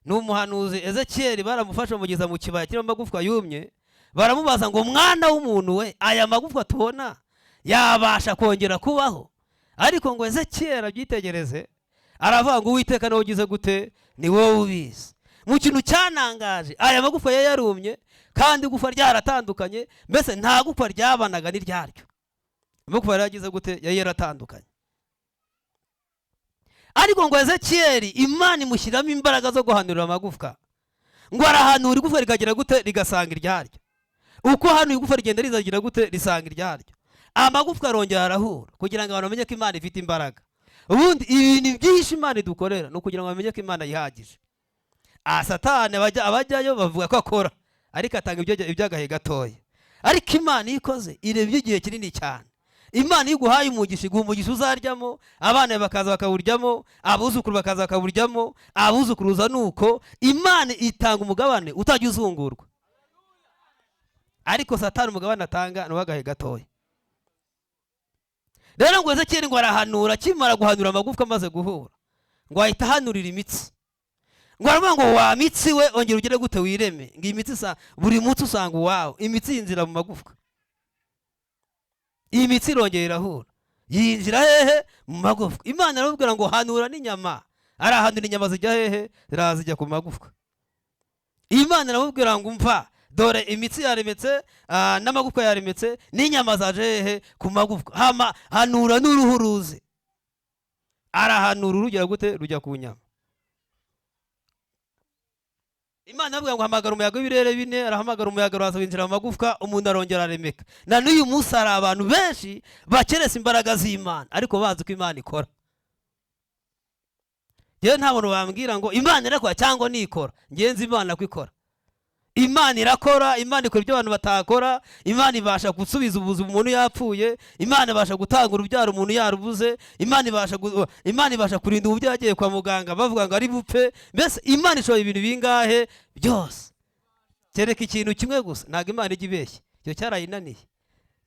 Ni umuhanuzi Ezekiyeli, baramufashe bamugeza mu kibaya kirimo amagufwa yumye. Baramubaza ngo: "Mwana w'umuntu we, aya magufwa tubona yabasha kongera kubaho?" Ariko ngo Ezekiyeli abyitegereze, aravuga ngo: "Uwiteka, niwe ugize gute, ni wowe ubizi." Mu kintu cyanangaje, aya magufwa yari yarumye kandi igufa ryaratandukanye, mbese nta gufwa ryabanaga n'iryaryo. Amagufa yari yagize gute? Yari yaratandukanye. Ariko ngo Ezekiyeli, Imana imushyiramo imbaraga zo guhanurira amagufwa. Ngo arahanura, igufwa rikagira gute? Rigasanga iryaryo. Uko hano igufa rigenda rizagira gute? Risanga iryaryo. Amagufwa arongera arahura, kugira ngo abantu bamenye ko Imana ifite imbaraga. Ubundi ibintu byinshi Imana idukorera ni ukugira ngo bamenye ko Imana yihagije. Ah, Satani abajyayo bavuga ko akora, ariko atanga iby'agahe gatoya. Ariko Imana iyo ikoze, ireba iby'igihe kinini cyane. Imana iyo iguhaye umugisha, iguha umugisha uzaryamo, abana bakaza bakawuryamo, abuzukuru bakaza bakawuryamo, abuzukuruza. Nuko Imana itanga umugabane utajya uzungurwa. Ariko Satani umugabane atanga ni uw'agahe gatoya. Rero ngo Ezekiyeli ngo arahanura, akimara guhanura amagufwa amaze guhura, ngo ahita ahanurira imitsi. Ngo aravuga ngo: "Wa mitsi we, ongera ugere gute? Wireme." Ngo imitsi isa buri munsi usanga uwawe, imitsi yinjira mu magufwa. Iyi mitsi irongera irahura, yinjira hehe? Mu magufwa. Imana iramubwira ngo: "Hanura n'inyama." Arahanura, inyama zijya hehe? Ziraza zijya ku magufwa. Imana iramubwira ngo: "Umva, dore imitsi yaremetse, n'amagufwa yaremetse, n'inyama zaje hehe? Ku magufwa. Hama hanura n'uruhu ruze." Arahanura, urugera gute? Rujya ku nyama. Imana iravuga ngo: "Hamagara umuyaga w'ibirere bine." Arahamagara, umuyaga uraza winjira mu magufwa, umuntu arongera aremeka. Na n'uyu munsi hari abantu benshi bakeresa imbaraga z'Imana, ariko bazi ko Imana ikora. Njyewe nta muntu bambwira ngo Imana irakora cyangwa nikora. Ngewe nzi Imana ko ikora. Imana irakora, Imana ikora ibyo abantu batakora. Imana ibasha gusubiza ubuzima umuntu yapfuye. Imana ibasha gutanga urubyaro umuntu yarubuze. Imana ibasha kurinda umubyeyi agiye kwa muganga bavuga ngo ari bupfe. Mbese Imana ishoboye ibintu bingahe? Byose, kereka ikintu kimwe gusa: ntabwo Imana ijya ibeshya. Icyo cyarayinaniye.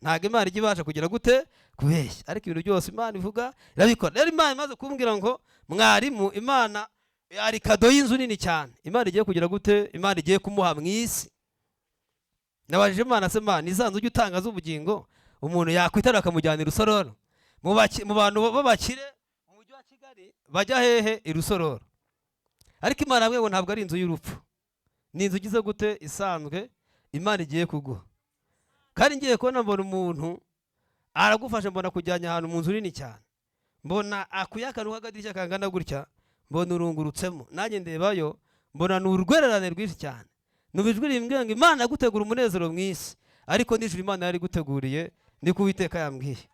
Ntabwo Imana ijya ibasha kugira gute? Kubeshya. Ariko ibintu byose Imana ivuga irabikora. Rero Imana imaze kumbwira ngo mwarimu, Imana hari cadeau y'inzu nini cyane Imana igiye kugira gute? Imana igiye kumuha mu isi. Nabajije Imana: "Se Imana, iza nzu ujya utanga z'ubugingo, umuntu yakwitarura akamujyana i Rusororo?" Mu bantu b'abakire mu mujyi wa Kigali bajya hehe? I Rusororo. Ariko Imana yambwiye ngo ntabwo ari inzu y'urupfu, ni inzu igize gute? Isanzwe Imana igiye kuguha. Kandi ngiye kubona, mbona umuntu aragufasha, mbona kujyanya ahantu mu nzu nini cyane, mbona akuye akantu k'akadirishya kangana gutya, mbona urungurutsemo. Nanjye ndebayo, mbona ni urwererane rwinshi cyane. Numva ijwi rimbwira ngo Imana yagutegura umunezero mu isi, ariko nijoro Imana yari iguteguriye. Niko Uwiteka yambwiye.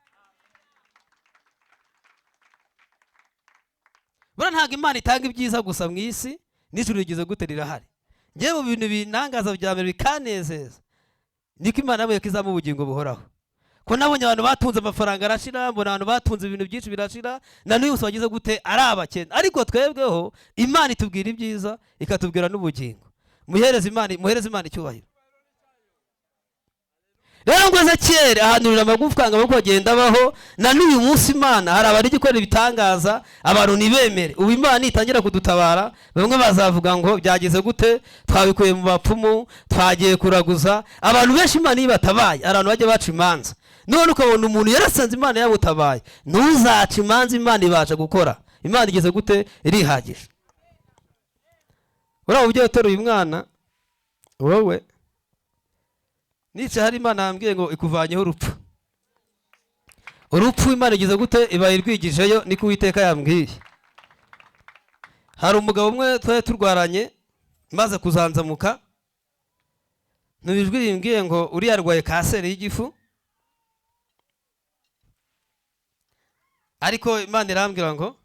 Buriya ntabwo Imana itanga ibyiza gusa mu isi, n'ijuru rigize gute? Rirahari. Ngewe mu bintu bintangaza bya mbere bikanezeza, niko Imana yabonye ko izamo ubugingo buhoraho. Ko nabonye abantu batunze amafaranga arashira, mbona abantu batunze ibintu byinshi birashira, na n'uyu munsi bagize gute? Ari abakene. Ariko twebweho Imana itubwira ibyiza, ikatubwira n'ubugingo. Muhereze Imana, muhereze Imana icyubahiro. Rero ngo Ezekiyeli ahanurira amagufwa ngo amaboko agenda abaho. Na n'uyu munsi Imana hari abari gukora ibitangaza, abantu ntibemere. Ubu Imana itangira kudutabara, bamwe bazavuga ngo byageze gute, twabikuye mu bapfumu, twagiye kuraguza. Abantu benshi Imana iyo ibatabaye, hari abantu bajya baca imanza. None ukabona umuntu yarasanze Imana yabutabaye. Ntuzace imanza, Imana ibasha gukora. Imana igeze gute? Irihagije. Uriya mubyeyi uteruye umwana, wowe nica hari Imana yambwiye ngo ikuvanyeho urupfu. Urupfu Imana igeze gute? Ibaye irwigijeyo, niko Uwiteka yambwiye. Hari umugabo umwe twari turwaranye, maze kuzanzamuka ijwi rimbwiye ngo uriya arwaye kanseri y'igifu, ariko Imana irambwira ngo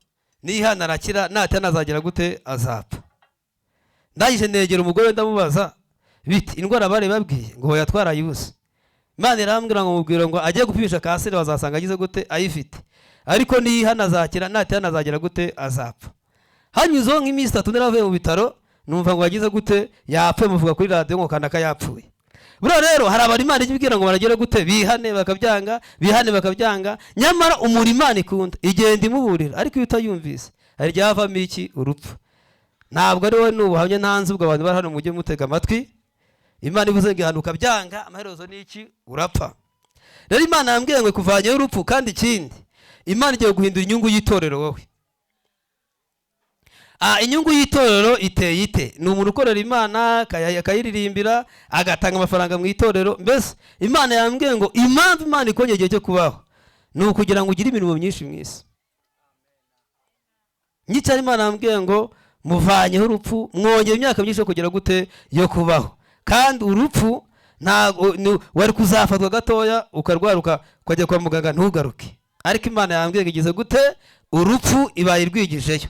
nihana arakira, natana azagera gute? Azapfa. Ndangije negera umugore ndamubaza biti indwara bari babwiye ngo hoya twarayibuze. Imana irambwira ngo mubwire ngo ajye gupimisha kanseri, bazasanga agize gute? Ayifite. Ariko nihana azakira, natana azagera gute? Azapfa. Hanyuzeho nk'iminsi 3 naravuye mu bitaro, numva ngo yagize gute? Yapfuye. Muvuga kuri radiyo ngo kanaka yapfuye. Buriya rero hari abantu Imana ijya ibwira ngo baragere gute? Bihane, bakabyanga, bihane, bakabyanga. Nyamara umuntu Imana ikunda igenda imuburira, ariko iyo utayumvise hari igihe havamo iki? Urupfu. Ntabwo ari wowe, ni ubuhamya ntanze. Ubwo abantu bari hano mujye mutega amatwi. Imana ivuze ngo ihanuka byanga, amaherezo ni iki? Urapfa. Rero Imana yambwiye ngo ikuvanyeho urupfu. Kandi ikindi, Imana igiye guhindura inyungu y'itorero wowe. Inyungu y'itorero iteye ite? Ni umuntu ukorera Imana, akayiririmbira, agatanga amafaranga mu itorero. Mbese Imana yambwiye ngo impamvu Imana ikongera igihe cyo kubaho ni ukugira ngo ugire imirimo myinshi mu isi. Nyicara Imana yambwiye ngo muvanyeho urupfu, mwongera imyaka myinshi yo kugira gute? Yo kubaho. Kandi urupfu ntabwo wari kuzafatwa gatoya ukarwaruka ukajya kwa muganga ntugaruke, ariko Imana yambwiye ngo igize gute? Urupfu ibaye irwigijeyo.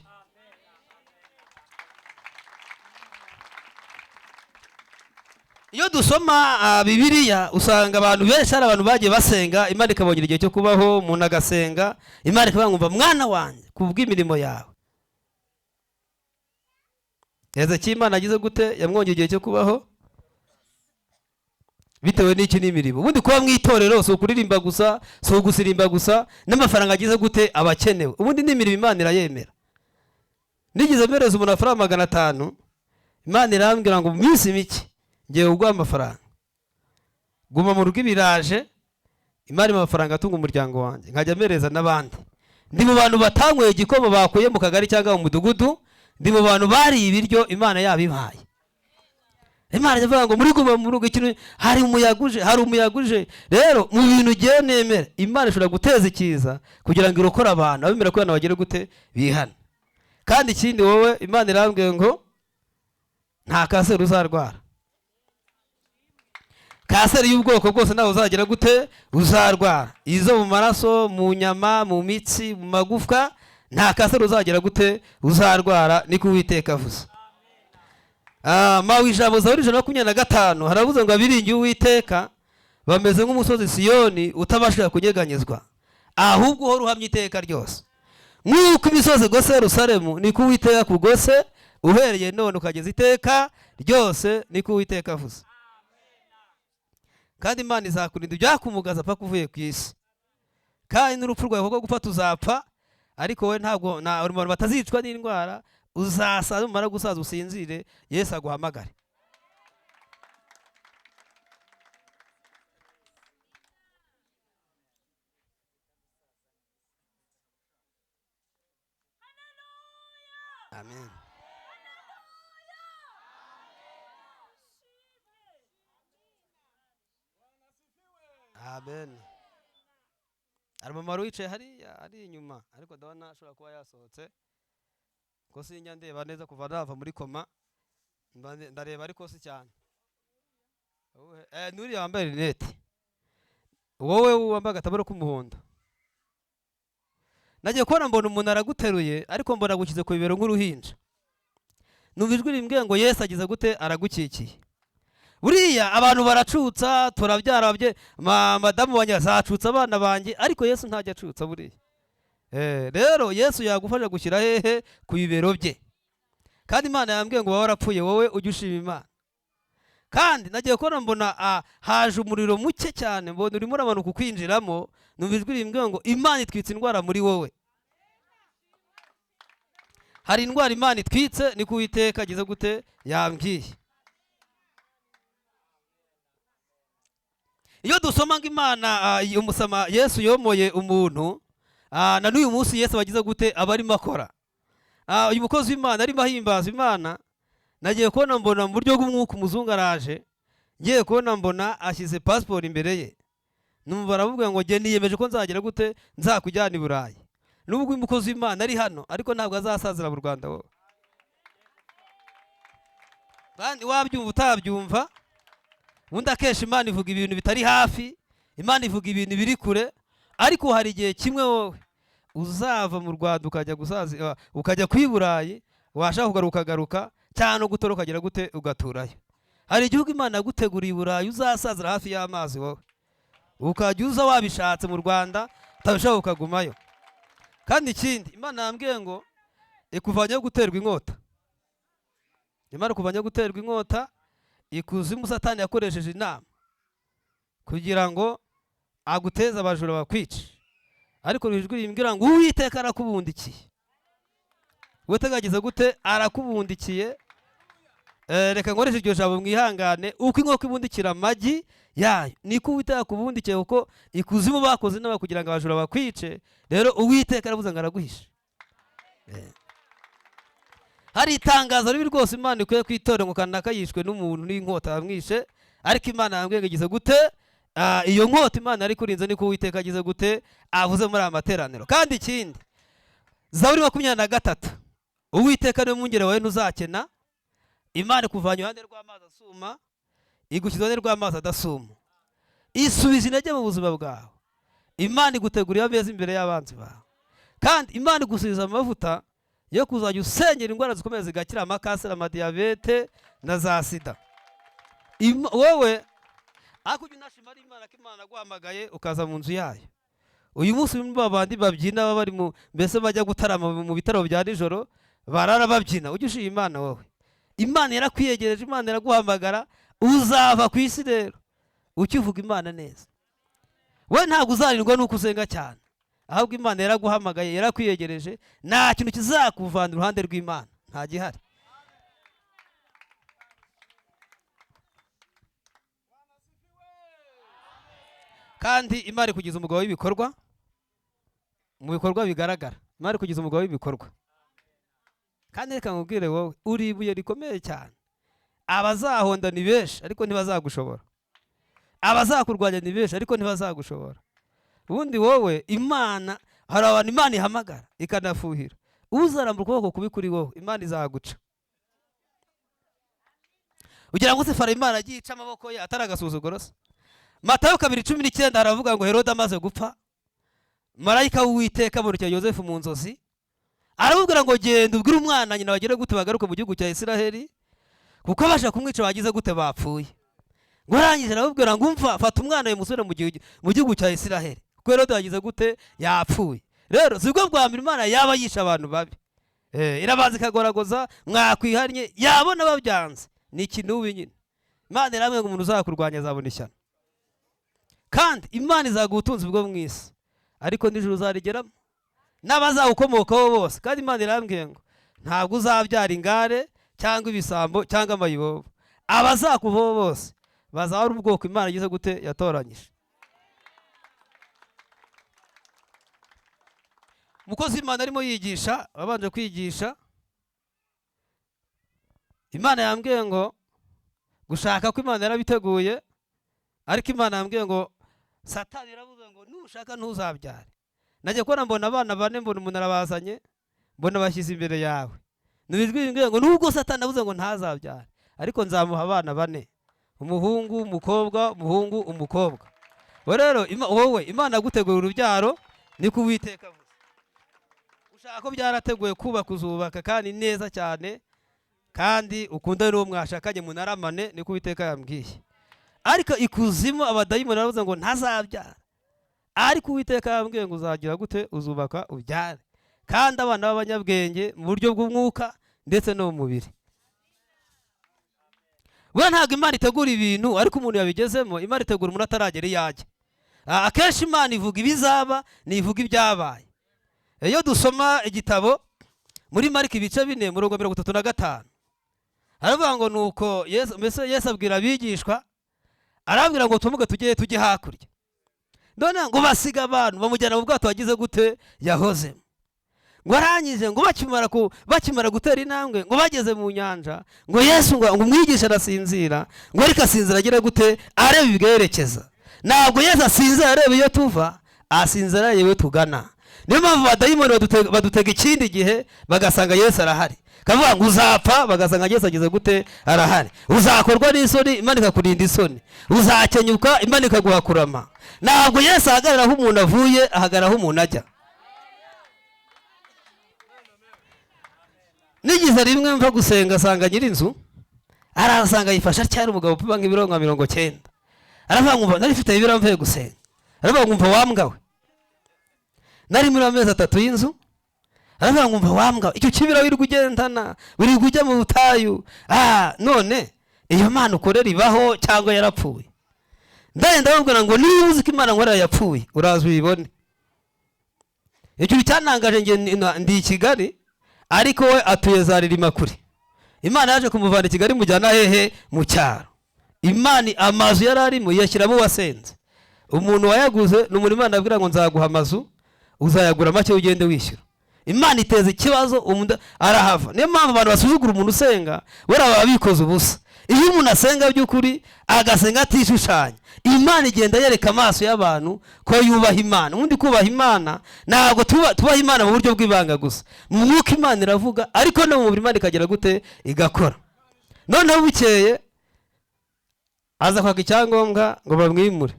Iyo dusoma Bibiliya usanga abantu benshi hari abantu bagiye basenga Imana ikabongera igihe cyo kubaho. Umuntu agasenga Imana ikavuga ngo mwana wanjye kubw'imirimo yawe. Hezekiya Imana agize gute? Yamwongeye igihe cyo kubaho bitewe n'iki? N'imirimo. Ubundi kuba mu itorero si ukuririmba gusa, si ugusirimba gusa, n'amafaranga agize gute? Abakenewe. Ubundi n'imirimo Imana irayemera. Nigeze mpereza umuntu amafaranga 500, Imana irambwira ngo mu minsi mike ngiye kuguha amafaranga, guma mu rugo ibiraje. Imana impa amafaranga atunga umuryango wanjye, nkajya mpereza n'abandi. Ndi mu bantu batanyweye igikoma bakuye mu kagari cyangwa mu mudugudu, ndi mu bantu bariye ibiryo Imana yabibahaye. Imana ivuga ngo muri guma mu rugo ikintu hari umuyaga uje, hari umuyaga uje. Rero mu bintu ugiye nemera, Imana ishobora guteza ikiza kugira ngo irokore abantu abemera ko bagere gute? Bihana. Kandi ikindi wowe Imana irambwiye ngo nta kanseri uzarwara, kanseri y'ubwoko bwose ntawe uzagira gute? Uzarwara. Izo mu maraso, mu nyama, mu mitsi, mu magufwa, nta kanseri uzagira gute? Uzarwara, niko Uwiteka avuze. Mawe ijambo Zaburi 125 haravuze ngo abiringiye Uwiteka bameze nk'umusozi Siyoni utabashije kunyeganyezwa, ahubwo uhora uhamye iteka ryose. Nk'uko imisozi igose Yerusalemu, niko Uwiteka kugose uhereye none ukageza iteka ryose, niko Uwiteka avuze. Kandi Imana izakurinda ibyakumugaza paka uvuye ku isi. Kandi n'urupfu rwawe kuko gupfa tuzapfa, ariko wowe ntabwo na uri mu bantu batazicwa n'indwara. Uzasaza, numara gusaza usinzire, Yesu aguhamagare. Amen. Amen. Hari umumaro wicaye hariya ari inyuma, ariko ndabona ashobora kuba yasohotse, ko sinjya ndeba neza kuva nava muri koma, ndareba ariko si cyane. Nuriya wambaye rinete, wowe wambaye agatambaro k'umuhondo, nagiye kubona mbona umuntu araguteruye, ariko mbona agushyize ku bibero nk'uruhinja. Numva ijwi rimbwiye ngo Yesu agize gute? Aragukikiye. Buriya abantu baracutsa, turabyara, madamu wanjye azacutsa abana banjye, ariko Yesu ntajya acutsa buriya. Rero Yesu yagufasha gushyira hehe? Ku bibero bye. Kandi Imana yambwiye ngo waba warapfuye wowe ujye ushima Imana. Kandi nagiye kubona mbona haje umuriro muke cyane, mbona urimo uramanuka ukwinjiramo, numva ijwi rimbwira ngo Imana itwitse indwara muri wowe. Hari indwara Imana itwitse, niko Uwiteka agize gute yambwiye. Iyo dusoma ngo Imana umusama Yesu yomoye umuntu, na n'uyu munsi Yesu abagize gute aba arimo akora. Uyu mukozi w'Imana arimo ahimbaza Imana, nagiye kubona mbona mu buryo bw'umwuka umuzungu araje, ngiye kubona mbona ashyize pasiporo imbere ye, numva aravuga ngo njye niyemeje ko nzagera gute nzakujyana i Burayi. Nubwo uyu mukozi w'Imana ari hano, ariko ntabwo azasazira mu Rwanda wowe. Kandi wabyumva utabyumva, ubundi akenshi Imana ivuga ibintu bitari hafi, Imana ivuga ibintu biri kure, ariko hari igihe kimwe wowe uzava mu Rwanda ukajya gusaza, ukajya ku Burayi, washaka kugaruka ukagaruka, cyangwa no gutora ukagera gute ugaturayo. Hari igihugu Imana yaguteguriye i Burayi, uzasazira hafi y'amazi wowe, ukajya uza wabishatse mu Rwanda, utabishaka ukagumayo. Kandi ikindi Imana yambwiye ngo ikuvanyeho guterwa inkota. Imana ikuvanyeho guterwa inkota, ikuzimu Satani yakoresheje inama kugira ngo aguteze abajura bakwice, ariko ijwi rimbwira ngo Uwiteka arakubundikiye. Uwiteka agize gute? Arakubundikiye. Reka nkoreshe iryo jambo mwihangane. Uko inkoko ibundikira amagi yayo niko Uwiteka akubundikiye, kuko ikuzimu bakoze inama kugira ngo abajura bakwice. Rero Uwiteka aravuze ngo araguhishe. Hari itangazo ribi rwose Imana ikwiye kwitorera ngo kanaka yishwe n'umuntu n'inkota yamwishe, ariko Imana yambwiye ngo igize gute? Iyo nkota Imana yari kurinze, niko Uwiteka agize gute avuze muri aya materaniro. Kandi ikindi, Zaburi 23, Uwiteka niwe mwungeri wawe ntuzakena. Imana ikuvanye iruhande rw'amazi asuma, igushyize iruhande rw'amazi adasuma, isubiza intege mu buzima bwawe. Imana igutegurira ameza imbere y'abanzi bawe, kandi Imana igusubiza amavuta yo kuzajya usengera indwara zikomeye zigakira, amakanseri, amadiyabete na za sida. Wowe ariko ujya unashima ari Imana ko Imana yaguhamagaye ukaza mu nzu yayo. Uyu munsi ba bandi babyina baba bari mu mbese bajya gutarama mu bitaro bya nijoro barara babyina, ujye ushima Imana wowe. Imana yarakwiyegereje, Imana iraguhamagara, uzava ku isi rero ukivuga Imana neza. We ntabwo uzarindwa nuko usenga cyane, ahubwo Imana yaraguhamagaye, yarakwiyegereje, nta kintu kizakuvana iruhande rw'Imana, nta gihari. Kandi Imana ikugize umugabo w'ibikorwa, mu bikorwa bigaragara. Imana ikugize umugabo w'ibikorwa. Kandi reka nkubwire wowe, uri ibuye rikomeye cyane. Abazahonda ni benshi ariko ntibazagushobora, abazakurwanya ni benshi ariko ntibazagushobora. Ubundi wowe Imana, hari abantu Imana ihamagara ikanafuhira, uzarambura ukuboko kubi kuri wowe Imana izaguca. Ugira ngo se Farawo Imana agiye ica amaboko ye atari agasuzuguro se? Matayo 2:19 haravuga ngo Herode amaze gupfa, marayika w'Uwiteka abonekera Yozefu mu nzozi, aramubwira ngo genda ubwire umwana nyina bagere gute bagaruke mu gihugu cya Isiraheli, kuko abasha kumwica bagize gute bapfuye. Ngo arangije aramubwira ngo umva, fata umwana we musubire mu gihugu cya Isiraheli, kuko Herode yagize gute yapfuye. Rero sibwo bwa mbere Imana yaba yishe abantu babi. Irabanza ikagoragoza, mwakwihannye, yabona babyanze ni ikinubi nyine. Imana iramwe ngo umuntu uzakurwanya azabona ishyano. Kandi Imana izaguha ubutunzi bwo mu isi, ariko nijoro uzarigeramo n'abazawukomokaho bose. Kandi Imana irambwiye ngo ntabwo uzabyara ingare cyangwa ibisambo cyangwa amayibobo, abazakuvaho bose bazaba ari ubwoko Imana igize gute yatoranyije. Umukozi w'Imana arimo yigisha, abanje kwigisha, Imana yambwiye ngo gushaka ko Imana yarabiteguye, ariko Imana yambwiye ngo Satani yaravuze ngo nushaka ntuzabyare. Najya kubona mbona abana bane, mbona umuntu arabazanye, mbona bashyize imbere yawe. Nubijwi rimbwiye ngo nubwo Satani avuze ngo ntazabyare, ariko nzamuha abana bane, umuhungu, umukobwa, umuhungu, umukobwa. We rero wowe Imana yaguteguriye urubyaro, niko Uwiteka avuze. Ushaka ko byarateguye kubaka uzubaka kandi neza cyane, Kandi ukundane n'uwo mwashakanye, munaramane, niko Uwiteka yambwiye. Ariko ikuzimu abadayimoni baravuze ngo ntazabyara, ariko Uwiteka yambwiye ngo uzagira gute? Uzubaka, ubyare, kandi abana b'abanyabwenge mu buryo bw'umwuka ndetse no mu mubiri. We ntabwo Imana itegura ibintu ariko umuntu yabigezemo. Imana itegura umuntu ataragera iyo ajya. Akenshi Imana ivuga ibizaba, ntivuga ibyabaye. Iyo dusoma igitabo muri Mariko ibice 4, murongo 35, aravuga ngo nuko Yesu, mbese Yesu abwira abigishwa, arabwira ngo tumuge tujye hakurya. None ngo basiga abantu, bamujyana mu bwato wagize gute? Yahozemo. Ngo arangije, ngo bakimara gutera intambwe, ngo bageze mu nyanja, ngo Yesu ngo umwigisha arasinzira, ngo ariko asinzira agira gute? Areba ibwerekeza. Ntabwo Yesu asinzira areba iyo tuva, asinzira areba iyo tugana. Niyo mpamvu abadayimoni badutega ikindi gihe, bagasanga Yesu arahari, kavuga ngo uzapfa, bagasanga Yesu ageze gute? Arahari. Uzakorwa n'isoni, Imana ikakurinda isoni. Uzakenyuka, Imana ikaguha kurama. Ntabwo Yesu ahagarara aho umuntu avuye, ahagarara aho umuntu ajya. Nigize rimwe mva gusenga, asanga nyir'inzu arasanga yifasha cyari umugabo upima nk'ibiro nka 90. Aravuga ngo nari mfite ibiro mvuye gusenga. Aravuga ngo umva wambwa we, nari muri amezi 3 y'inzu. Aravuga ngo umva wambwa, icyo kibira wirirwa ugendana, wirirwa ujya mu butayu, none iyo Mana ukorera ibaho cyangwa yarapfuye? Ndagenda ndababwira ngo niba uzi ko Imana nkorera yapfuye, uraza uyibone. Icyo cyantangaje, nge ndi i Kigali, ariko we atuye za Ririma kure. Imana yaje kumuvana i Kigali mujyana hehe? Mu cyaro. Imana amazu yari arimo yashyiramo uwasenze. Umuntu wayaguze ni umuntu Imana abwira ngo nzaguha amazu, uzayagura make ugende wishyura. Imana iteza ikibazo, umuntu arahava. Niyo mpamvu abantu basuzugura umuntu usenga, buriya baba bikoze ubusa. Iyo umuntu asenga by'ukuri, agasenga atishushanya, Imana igenda yereka amaso y'abantu ko yubaha Imana. Ubundi kubaha Imana ntabwo tubaha Imana mu buryo bw'ibanga gusa. Mu mwuka Imana iravuga, ariko no mu mubiri Imana ikagira gute? Igakora. Noneho bukeye aza kwaka icyangombwa ngo bamwimure.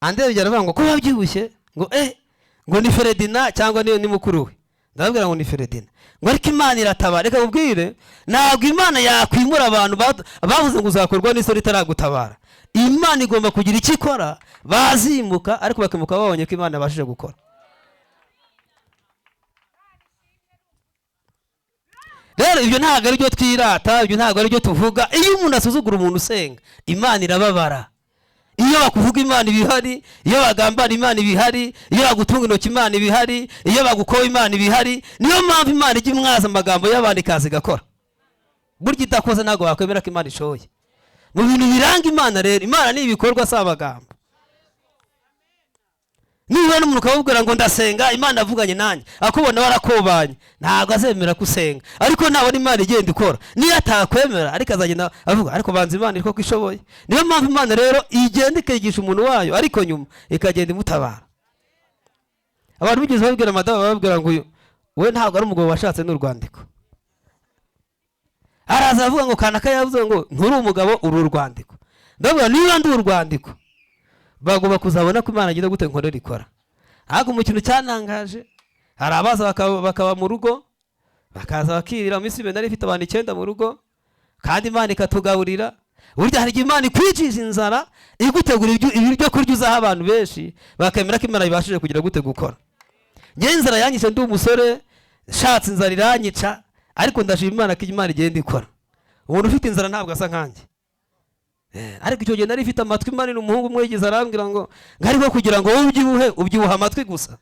Andebye aravuga ngo ko wabyibushye, ngo ngo ni Feredina cyangwa ni mukuru we. Ndababwira ngo ni Feredina. Ngo ariko Imana iratabara. Reka nkubwire, ntabwo Imana yakwimura abantu bavuze ngo uzakorwa n'isoni itaragutabara. Imana igomba kugira icyo ikora, bazimuka, ariko bakimuka babonye ko Imana yabashije gukora. Rero ibyo ntabwo ari byo twirata, ibyo ntabwo ari byo tuvuga. Iyo umuntu asuzugura umuntu usenga, Imana irababara. Iyo bakuvuga Imana ibihari, iyo bagambana Imana ibihari, iyo bagutunga intoki Imana ibihari, iyo bagukoba Imana ibihari. Niyo mpamvu Imana ijya imwaza amagambo y'abandi ikaza igakora. Burya idakoze ntabwo wakwemera ko Imana ishoboye. Mu bintu biranga Imana rero, Imana ni ibikorwa, si amagambo. Niba n'umuntu ukababwira ngo ndasenga, Imana avuganye nanjye, akubona warakobanye, ntabwo azemera ko usenga. Ariko nabona Imana igenda ikora, niyo atakwemera ariko azagenda avuga ariko banza Imana iri koko ishoboye. Niyo mpamvu Imana rero igenda ikigisha umuntu wayo, ariko nyuma ikagenda imutabara. Abantu bigeze babwira madamu, bababwira ngo uyu we ntabwo ari umugabo washatse n'urwandiko. Araza avuga ngo kanaka yavuze ngo nturi umugabo, uri urwandiko. Ndavuga niba ndi urwandiko, bagomba kuzabona ko Imana agira gute nkorera ikora. Ariko mu kintu cyantangaje, hari abaza bakaba mu rugo, bakaza bakirira. Mu minsi ibiri nari mfite abantu 9 mu rugo, kandi Imana ikatugaburira. Burya hari igihe Imana ikwicisha inzara, igutegura ibyo kurya uzaha abantu benshi, bakemera ko Imana ibashije kugira gute gukora. Njye inzara yanyishe ndi umusore, nshatse inzara iranyica, ariko ndashima Imana ko Imana igenda ikora. Umuntu ufite inzara ntabwo asa nkanjye. Ariko icyo gihe nari mfite amatwi manini. Umuhungu umwe yigeze arambwira ngo ngariko kugira ngo wowe ubyibuhe, ubyibuha amatwi gusa.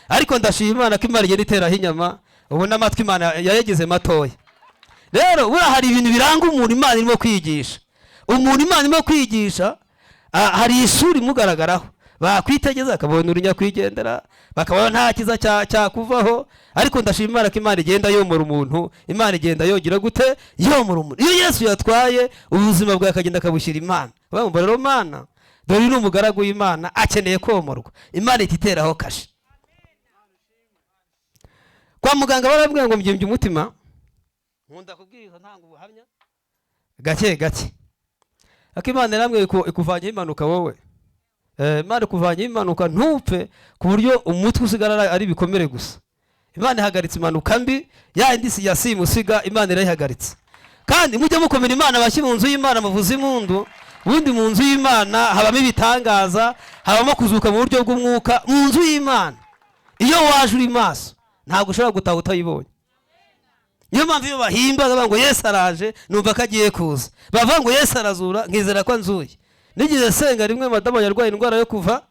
Ariko ndashima Imana ko Imana igenda iteraho inyama, ubu n'amatwi Imana yayagize matoya. Rero buriya hari ibintu biranga umuntu Imana irimo kwigisha. Umuntu Imana irimo kwigisha, hari isura imugaragaraho, bakwitegeza akabona uri nyakwigendera, bakabona nta kiza cyakuvaho. Ariko ndashima Imana ko Imana igenda yomora umuntu, Imana igenda yogira gute? Yomora umuntu. Iyo Yesu yatwaye ubuzima bwawe akagenda akabushyira Imana, bamubwira rero Mana, dore uyu ni umugaragu w'Imana, akeneye komorwa. Imana ihita iteraho kashe. Kwa muganga barabwira ngo mbyimbye umutima, nkunda kubwiriza ntanga ubuhamya gake gake. Ariko Imana yarambwiye ikuvanyeho impanuka wowe. Imana ikuvanyeho impanuka ntupfe, ku buryo umutwe usigara ari ibikomere gusa. Imana ihagaritse impanuka mbi ya indi ya simusiga, Imana irayihagaritse. Kandi mujye mukomera Imana amashyi mu nzu y'Imana, muvuze impundu. Ubundi mu nzu y'Imana habamo ibitangaza, habamo kuzuka mu buryo bw'umwuka. Mu nzu y'Imana iyo waje uri maso ntabwo ushobora gutaha utayibonye. Niyo mpamvu iyo bahimba bavuga ngo Yesu araje, numva ko agiye kuza. Bavuga ngo Yesu arazura, nkizera ko nzuye. Nigeze senga rimwe, madamu yarwaye indwara yo kuva,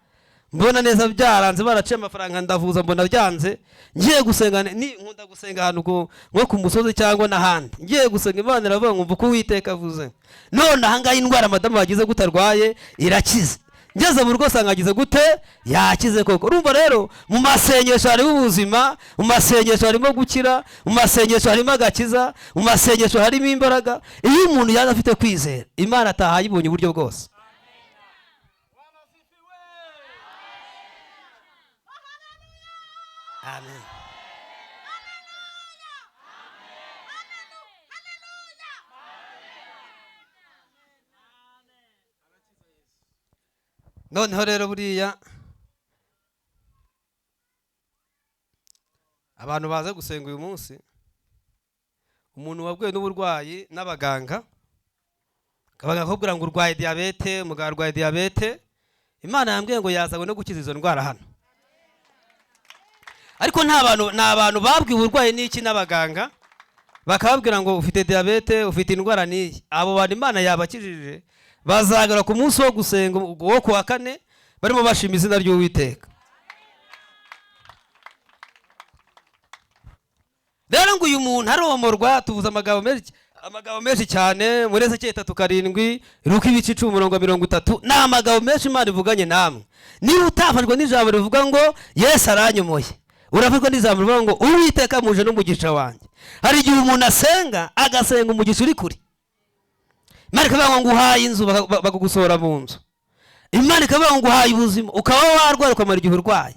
mbona neza byaranze, baraciye amafaranga, ndavuza mbona byanze. Ngiye gusenga, ni nkunda gusenga ahantu nko ku musozi cyangwa n'ahandi. Ngiye gusenga, Imana iravuga ngo mvuke Uwiteka avuze. None aha ngaha indwara madamu bagize gute arwaye irakize. Ngeze mu rugo usanga agize gute, yakize koko. Urumva rero mu masengesho harimo ubuzima, mu masengesho harimo gukira, mu masengesho harimo agakiza, mu masengesho harimo imbaraga. Iyo umuntu yaza afite kwizera, Imana ataha ayibonye uburyo bwose. Amen. Noneho rero buriya abantu baza gusenga uyu munsi, umuntu wabwiwe n'uburwayi n'abaganga, bakakubwira ngo urwaye diyabete, umuganga arwaye diyabete, Imana yambwiye ngo yazanywe no gukiza izo ndwara hano. Ariko nta bantu babwiwe uburwayi n'iki n'abaganga, bakababwira ngo ufite diyabete, ufite indwara n'iyi. Abo bantu Imana yabakijije, bazagera ku munsi wo gusenga wo kuwa kane barimo bashima izina ry'Uwiteka. Rero ngo uyu muntu aromorwa, tuvuze amagambo menshi cyane muri Ezekiyeli 3:7, Luka ibice 10:30, ni amagambo menshi Imana ivuganye namwe. Niba utafashwe n'ijambo rivuga ngo Yesu aranyomoye, urafashwa n'ijambo rivuga ngo Uwiteka muje n'umugisha wanjye. Hari igihe umuntu asenga agasenga umugisha uri kure. Imana ikavuga ngo nguhaye inzu, bakagusohora mu nzu. Imana ikavuga ngo nguhaye ubuzima, ukaba warwara ukamara igihe urwaye.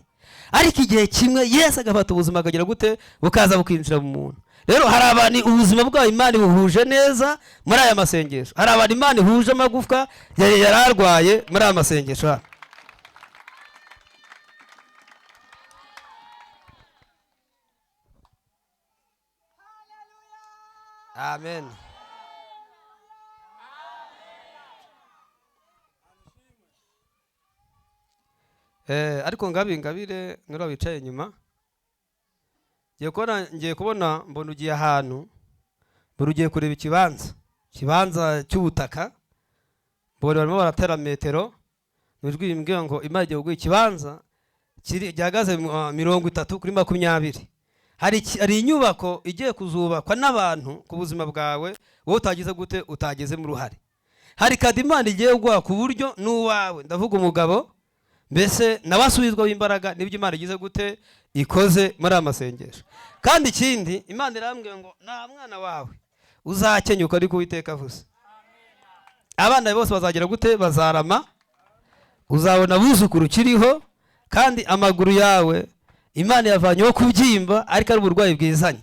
Ariko igihe kimwe Yesu agafata ubuzima akagira gute, bukaza bukinjira mu muntu. Rero hari abantu ubuzima bwabo Imana ibuhuje neza muri aya masengesho. Hari abantu Imana ihuje amagufwa yari yararwaye muri aya masengesho hano. Amen. Ariko ngabire nura wicaye inyuma, ngiye kubona mbona ugiye ahantu, mbona ugiye kureba ikibanza cy'ubutaka, mbona barimo baratera metero, nijwi rimbwira ngo Imana igiye kuguha ikibanza gihagaze 30 kuri 20. Hari inyubako igiye kuzubakwa n'abantu ku buzima bwawe, wowe utagize gute, utagezemo uruhare. Hari kadi Imana igiye kuguha ku buryo n'uwawe, ndavuga umugabo mbese nabasubizwa imbaraga nibyo Imana igize gute ikoze muri aya masengesho. Kandi ikindi Imana irambwiye ngo nta mwana wawe uzakenyuka ariko Uwiteka avuze. Abana bose bazagira gute, bazarama, uzabona abuzukuru ukiriho, kandi amaguru yawe Imana yavanyeho kubyimba, ariko ari uburwayi bwizanye.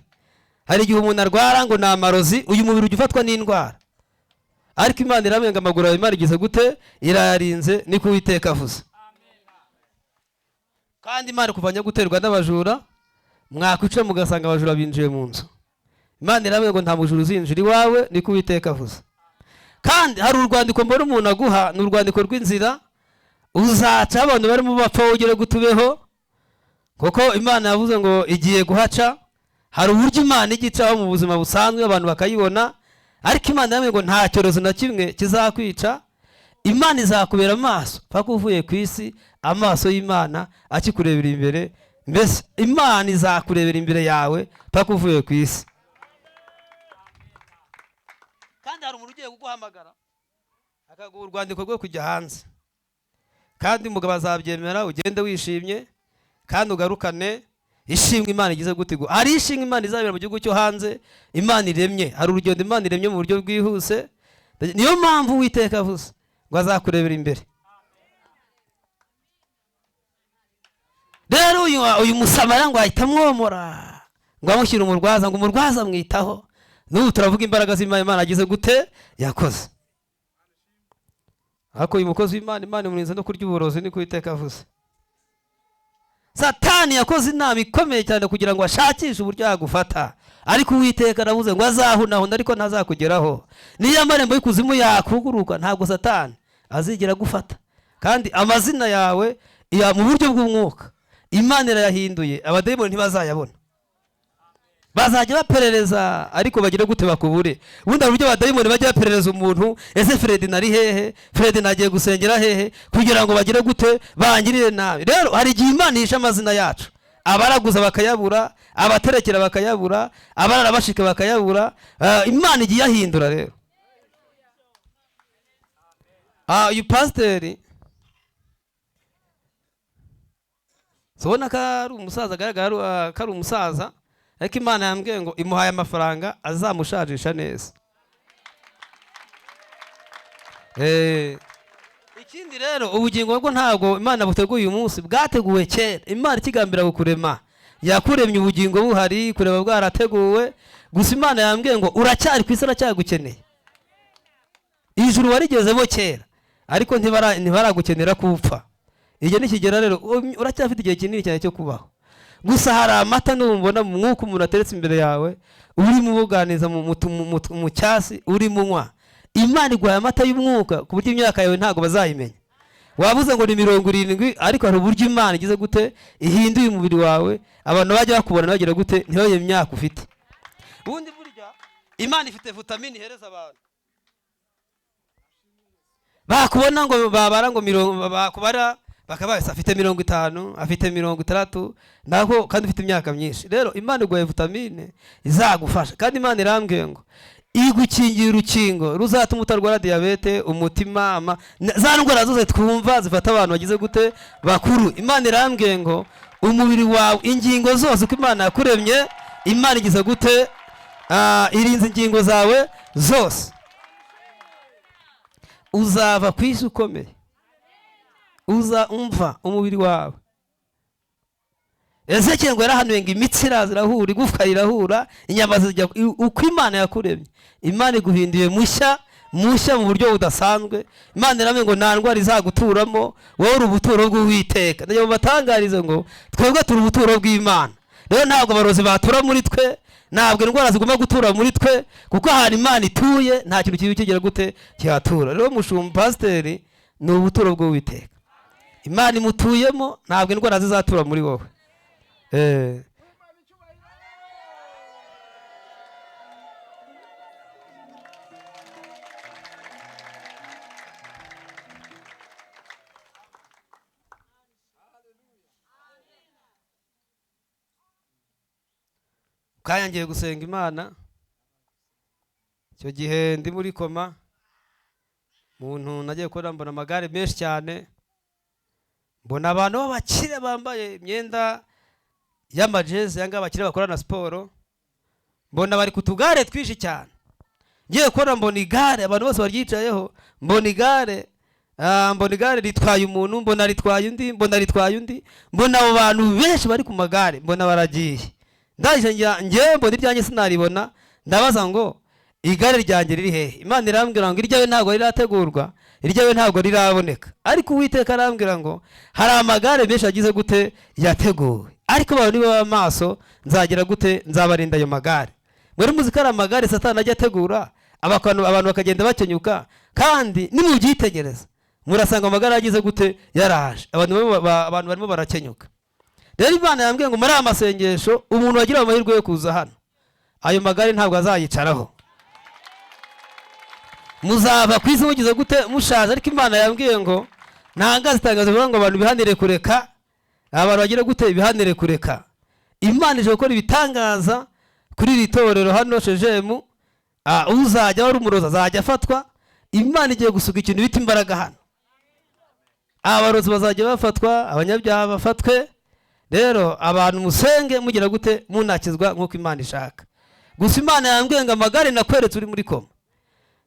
Hari igihe umuntu arwara ngo ni amarozi, uyu mubiri ujya ufatwa n'indwara, ariko Imana irambwiye ngo amaguru yawe Imana igize gute, irayarinze, niko Uwiteka avuze. Kandi Imana ikuvanye guterwa n'abajura, mwakwicara mugasanga abajura binjiye mu nzu. Imana irambwiye ngo nta mujura uzinjira iwawe, niko Uwiteka avuze. Kandi hari urwandiko mbona umuntu aguha, ni urwandiko rw'inzira uzaca abantu barimo bapfa ugere gutubeho, kuko Imana yavuze ngo igiye guhaca. Hari uburyo Imana igicaho mu buzima busanzwe abantu bakayibona, ariko Imana yambwiye ngo nta cyorezo na kimwe kizakwica. Imana izakubera amaso paka uvuye ku isi, amaso y'Imana akikurebera imbere. Mbese Imana izakurebera imbere yawe paka uvuye ku isi. Kandi hari umuntu ugiye kuguhamagara akaguha urwandiko rwo kujya hanze, kandi umugabo azabyemera, ugende wishimye kandi ugarukane ishimwe Imana igize gute. Hari ishimwe Imana izabera mu gihugu cyo hanze, Imana iremye. Hari urugendo Imana iremye mu buryo bwihuse. Niyo mpamvu Uwiteka avuze ngo azakurebera imbere. Rero uyu Musamariya ngo ahita amwomora, ngo amushyire umurwaza, ngo umurwaza amwitaho. N'ubu turavuga imbaraga z'Imana, Imana agize gute yakoze. Ariko uyu mukozi w'Imana, Imana imurinze no kurya uburozi, niko Uwiteka avuze. Satani yakoze inama ikomeye cyane kugira ngo ashakishe uburyo yagufata, ariko Uwiteka aravuze ngo azahunahuna ariko ntazakugeraho. Niyo amarembo y'ikuzimu yakuguruka, ntabwo Satani azigera agufata. Kandi amazina yawe ya mu buryo bw'umwuka Imana irayahinduye, abadayimoni ntibazayabona. Bazajya baperereza ariko bagire gute? Bakubure. Ubundi hari uburyo abadayimoni bajya baperereza umuntu: ese Fredi nari hehe? Fredi nagiye gusengera hehe? Kugira ngo bagire gute? Bangirire nabi. Rero hari igihe Imana ihisha amazina yacu, abaraguza bakayabura, abaterekera bakayabura, abarara bashika bakayabura. Imana igiye iyahindura. Rero uyu pasiteri ubona ko ari umusaza, agaragara ko ari umusaza, ariko Imana yambwiye ngo imuhaye amafaranga azamushajisha neza. Ikindi rero, ubugingo bwo ntabwo Imana buteguye uyu munsi, bwateguwe kera. Imana ikigambira kukurema yakuremye ubugingo buhari, kureba bwarateguwe. Gusa Imana yambwiye ngo uracyari ku isi, aracyagukeneye. Ijuru warigezemo kera, ariko ntibaragukenera kupfa. Igihe nikigera rero, uracyafite igihe kinini cyane cyo kubaho. Gusa hari amata n'ubu mbona mu mwuka umuntu ateretse imbere yawe, urimo ubuganiza mu cyasi urimo unywa. Imana iguhaye amata y'umwuka ku buryo imyaka yawe ntabwo bazayimenya. Wabuze ngo ni 70, ariko hari uburyo Imana igize gute? Ihinduye umubiri wawe, abantu bajya bakubona bagira gute? Ntibamenye imyaka ufite. Ubundi burya Imana ifite vitamini ihereza abantu, bakubona ngo babara ngo mirongo, bakubara bakaba afite 50, afite 60, naho kandi ufite imyaka myinshi. Rero Imana iguhaye vitamine izagufasha. Kandi Imana irambwiye ngo igukingira urukingo ruzatuma utarwara diyabete, umutima, za ndwara zose twumva zifata abantu bagize gute? Bakuru. Imana irambwiye ngo umubiri wawe, ingingo zose, uko Imana yakuremye, Imana igize gute? Irinze ingingo zawe zose. Uzava ku isi ukomeye, uza umva umubiri wawe. Ezekiyeli ngo yarahanuye ngo imitsi iraza irahura, igufwa rirahura, inyama zijya. Uko Imana yakuremye, Imana iguhinduye mushya mushya mu buryo budasanzwe. Imana iramye ngo nta ndwara izaguturamo, wowe uri ubuturo bw'Uwiteka. Ndagira ngo batangarize ngo twebwe turi ubuturo bw'Imana. Rero ntabwo abarozi batura muri twe, ntabwo indwara zigomba gutura muri twe, kuko ahantu Imana ituye nta kintu kibi kigira gute? Kihatura. Rero mushumba pasiteri ni ubuturo bw'Uwiteka, Imana imutuyemo, ntabwo indwara zizatura muri wowe. Kanya ngiye gusenga Imana. Icyo gihe ndi muri koma. Muntu nagiye kubona, mbona amagare menshi cyane, mbona abantu b'abakire bambaye imyenda y'amajezi aya ngaya abakire bakorana siporo, mbona bari ku tugare twinshi cyane. Ngiye kubona, mbona igare, abantu bose baryicayeho, mbona igare, mbona igare ritwaye umuntu, mbona ritwaye undi, mbona ritwaye undi, mbona abo bantu benshi bari ku magare, mbona baragiye. Ndangije njyewe mbona iryanjye sinaribona. Ndabaza ngo igare ryanjye riri hehe? Imana irambwira ngo iryawe ntabwo rirategurwa, iryawe ntabwo riraboneka. Ariko Uwiteka arambwira ngo hari amagare menshi yagize gute? Yateguwe, ariko abantu niba amaso nzagira gute? Nzabarinda ayo magare. Mwari muzi ko ari amagare Satani ajya ategura, abantu bakagenda bakenyuka? Kandi nimubyitegereza murasanga amagare yagize gute? Yaraje. Abantu barimo barakenyuka. Rero Imana yambwiye ngo muri aya masengesho, umuntu wagira amahirwe yo kuza hano, ayo magare ntabwo azayicaraho. Muzava ku isi mugize gute? Mushaje. Ariko Imana yambwiye ngo ntangaze itangazo rivuga ngo abantu bihanire kureka, abantu bagire gute? Bihanire kureka. Imana ije gukora ibitangaza kuri iri torero hano Shejemu. Uzajya wari umurozi azajya afatwa. Imana igiye gusuka ikintu bita imbaraga hano, abarozi bazajya bafatwa, abanyabyaha bafatwe. Rero abantu musenge mugira gute? Munakizwa nk'uko Imana ishaka. Gusa Imana yambwiye ngo amagare nakweretse uri muri koma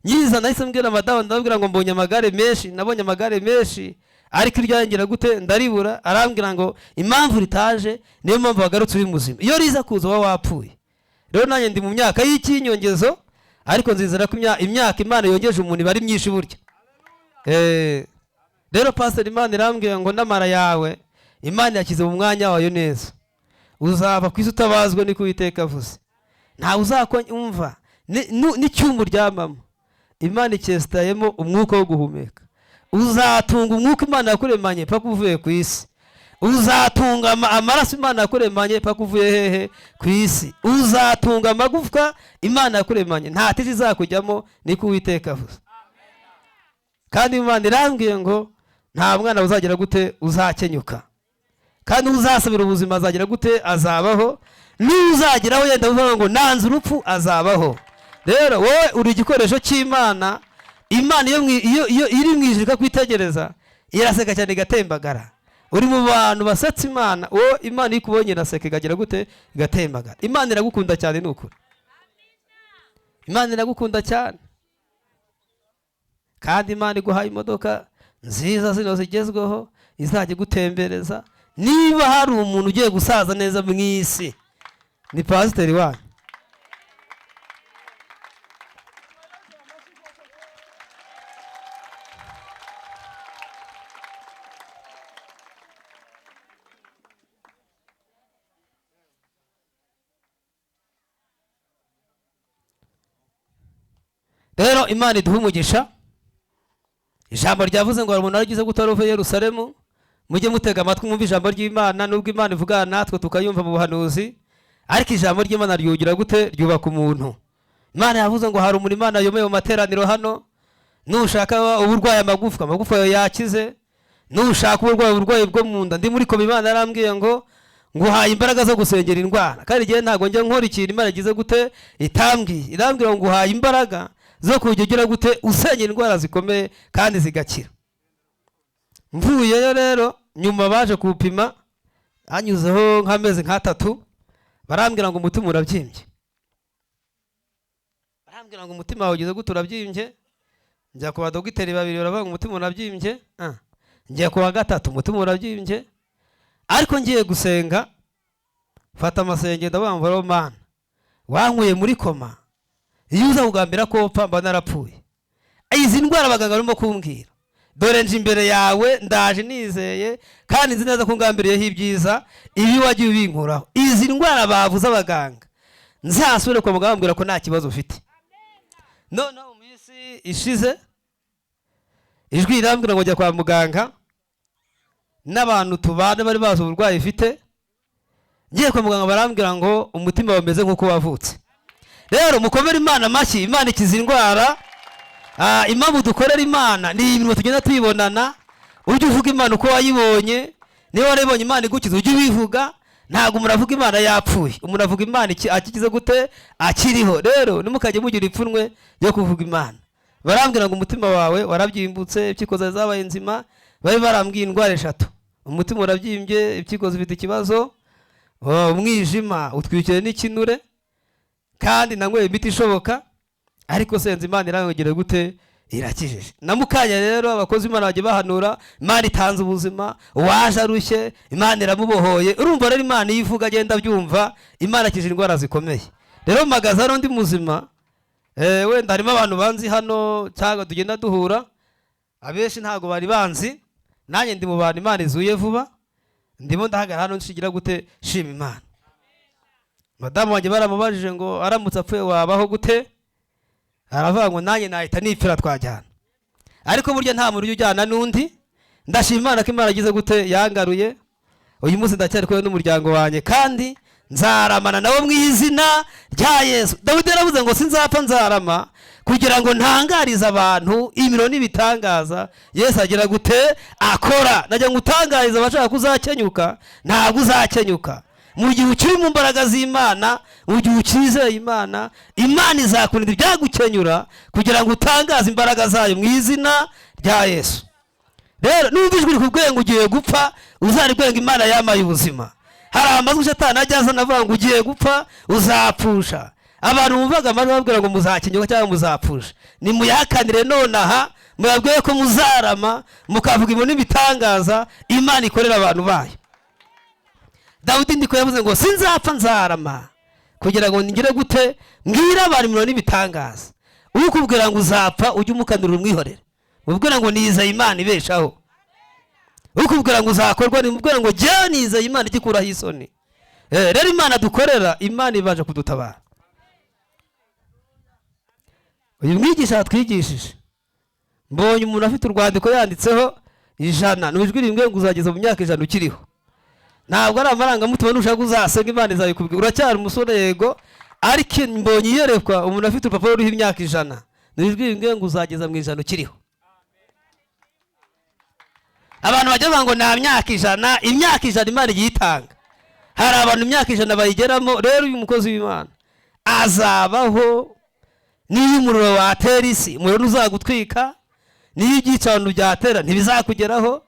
nyiza, nahise mbwira madamu, ndababwira ngo mbonye amagare menshi, nabonye amagare menshi, ariko iryangira gute? Ndaribura. Arambwira ngo impamvu ritaje niyo mpamvu wagarutse uri muzima, iyo riza kuza uba wapfuye. Rero nanjye ndi mu myaka y'ikinyongezo, ariko nzizera ko imyaka Imana yongeje umuntu iba ari myinshi burya. Rero pastor, Imana irambwira ngo n'amara yawe Imana yashyize mu mwanya wayo neza. Uzava ku isi utabazwe, niko Uwiteka avuze. Ntawe uzakumva n'icyuma uryamamo, Imana icyesitayemo umwuka wo guhumeka. Uzatunga umwuka Imana yakuremanye paka uvuye ku isi. Uzatunga amaraso Imana yakuremanye paka uvuye hehe? Ku isi. Uzatunga amagufwa Imana yakuremanye, nta titi izakujyamo, niko Uwiteka avuze. Kandi Imana irambwiye ngo nta mwana uzagira gute uzakenyuka, kandi uzasabira ubuzima azagira gute? Azabaho. N'uzageraho yenda uvuga ngo nanze urupfu, azabaho. Rero wowe uri igikoresho cy'Imana. Imana iyo iri mu ijuru ikakwitegereza, iraseka cyane igatembagara. Uri mu bantu basetsa Imana. Wowe Imana iyo ikubonye iraseka ikagira gute? Igatembagara. Imana iragukunda cyane, ni ukuri. Imana iragukunda cyane. Kandi Imana iguhaye imodoka nziza zino zigezweho, izajya igutembereza. Niba hari umuntu ugiye gusaza neza mu isi, ni pasiteri wanyu. Rero Imana iduhe umugisha. Ijambo ryavuze ngo hari umuntu wari ugize gutora uvuye i Yerusalemu. Mujye mutega amatwi mwumve ijambo ry'Imana, nubwo Imana ivugana natwe tukayumva mu buhanuzi, ariko ijambo ry'Imana ryugira gute? Ryubaka umuntu. Imana yavuze ngo hari umuntu Imana yomeye mu materaniro hano. Nushaka uburwayi amagufwa, amagufwa yawe yakize. Nushaka uburwayi bwo mu nda, ndi muri koma, Imana yarambwiye ngo nguhaye imbaraga zo gusengera indwara. Kandi igihe ntabwo njya nkora ikintu Imana igize gute itambwiye. Irambwira ngo nguhaye imbaraga zo kujya ugira gute usengera indwara zikomeye kandi zigakira. Mvuyeyo rero nyuma baje kuwupima, hanyuzeho nk'amezi nk'atatu, barambwira ngo umutima urabyimbye. Barambwira ngo umutima wawe ugize gute urabyimbye. Njya ku badogiteri babiri baravuga ngo umutima urabyimbye. Njya ku wa gatatu umutima urabyimbye. Ariko ngiye gusenga, mfata amasengero ndavuga ngo Mana, wankuye muri koma, iyo uza kugambira ko mpfa mba narapfuye. Izi ndwara abaganga barimo kumbwira, dore nje imbere yawe ndaje nizeye kandi nzi neza ko ngambiriyeho ibyiza, ibi wagiye ubinkuraho. Izi ndwara bavuze abaganga, nzasubire kwa muganga bambwira ko nta kibazo ufite. Noneho mu minsi ishize ijwi rirambwira ngo njya kwa muganga, n'abantu tubana bari bazi uburwayi ufite. Ngiye kwa muganga barambwira ngo umutima wameze nk'uko wavutse. Rero mukomere Imana amashyi, Imana ikiza indwara. Impamvu dukorera Imana ni imirimo tugenda tuyibonana. Ujye uvuga Imana uko wayibonye, niba warayibonye Imana igukiza ujye ubivuga. Ntabwo umuntu avuga Imana yapfuye, umuntu avuga Imana akikize gute? Akiriho. Rero ntimukajye mugira ipfunwe ryo kuvuga Imana. Barambwira ngo umutima wawe warabyimbutse, impyiko zawe zabaye nzima. Bari barambwiye indwara eshatu: umutima urabyimbye, impyiko zifite ikibazo, umwijima utwikiriye n'ikinure, kandi nanyweye imiti ishoboka, ariko senze Imana irangire gute? Irakijije. Na mukanya rero abakozi Imana bagiye bahanura, Imana itanze ubuzima, uwaje arushye Imana iramubohoye. Urumva rero Imana iyo ivuga agenda abyumva, Imana akije indwara zikomeye. Rero mpagaze hano ndi muzima, wenda harimo abantu banzi hano cyangwa tugenda duhura, abenshi ntabwo bari banzi, nanjye ndi mu bantu Imana izuye vuba. Ndimo ndahagarara hano nshigira gute? Shima Imana. Madamu wanjye baramubajije ngo aramutse apfuye wabaho gute? Aravuga ngo nanjye nahita nipfira twajyana. Ariko burya nta muntu ujyana n'undi. Ndashima Imana ko Imana igize gute? Yangaruye. Uyu munsi ndacyari kumwe n'umuryango wanjye kandi nzaramana nabo mu izina rya Yesu. Dawidi yaravuze ngo sinzapfa nzarama kugira ngo ntangarize abantu imiro n'ibitangaza Yesu agira gute? Akora. Najya ngutangariza abashaka kuzakenyuka, ntabwo uzakenyuka. Mu gihe ukiri mu mbaraga z'Imana, mu gihe ukizeye Imana, Imana izakurinda ibyagukenyura kugira ngo utangaze imbaraga zayo mu izina rya Yesu. Rero numva ijwi rikubwiye ngo ugiye gupfa, uzaribwenge Imana yamaye ubuzima. Hari amajwi Satani ajya azana avuga ngo ugiye gupfa, uzapfusha. Abantu bumvaga amajwi babwira ngo muzakenyuka cyangwa muzapfusha, nimuyakanire nonaha, mubabwiye ko muzarama, mukavuga ibintu n'ibitangaza Imana ikorera abantu bayo. Dawidi ndiko yavuze ngo sinzapfa nzarama kugira ngo ngire gute? Mbwire abantu imirimo n'ibitangaza. Ukubwira ngo uzapfa ujye umukanura umwihorere, ubwira ngo nizeye Imana ibeshaho. Ukubwira ngo uzakorwa, nimubwira ngo jyewe nizeye Imana igikuraho isoni. Rero Imana dukorera, Imana ibaje kudutabara. Uyu mwigisha yatwigishije, mbonye umuntu afite urwandiko yanditseho 100, ni ijwi rimwe ngo uzageza mu myaka 100 ukiriho. Ntabwo ari amarangamutima, nushaka uzasenga Imana izabikubwira. Uracyari umusore yego, ariko mbonye iyerekwa umuntu afite urupapuro ruriho imyaka 100, ni ijwi rimwe ngo uzageza mu 100 ukiriho. Abantu bajya bavuga ngo nta myaka 100, imyaka 100 Imana igiye itanga. Hari abantu imyaka 100 bayigeramo. Rero uyu mukozi w'Imana azabaho niyo umuriro watera isi, umuriro ntuzagutwika, niyo ibyicano byatera ntibizakugeraho.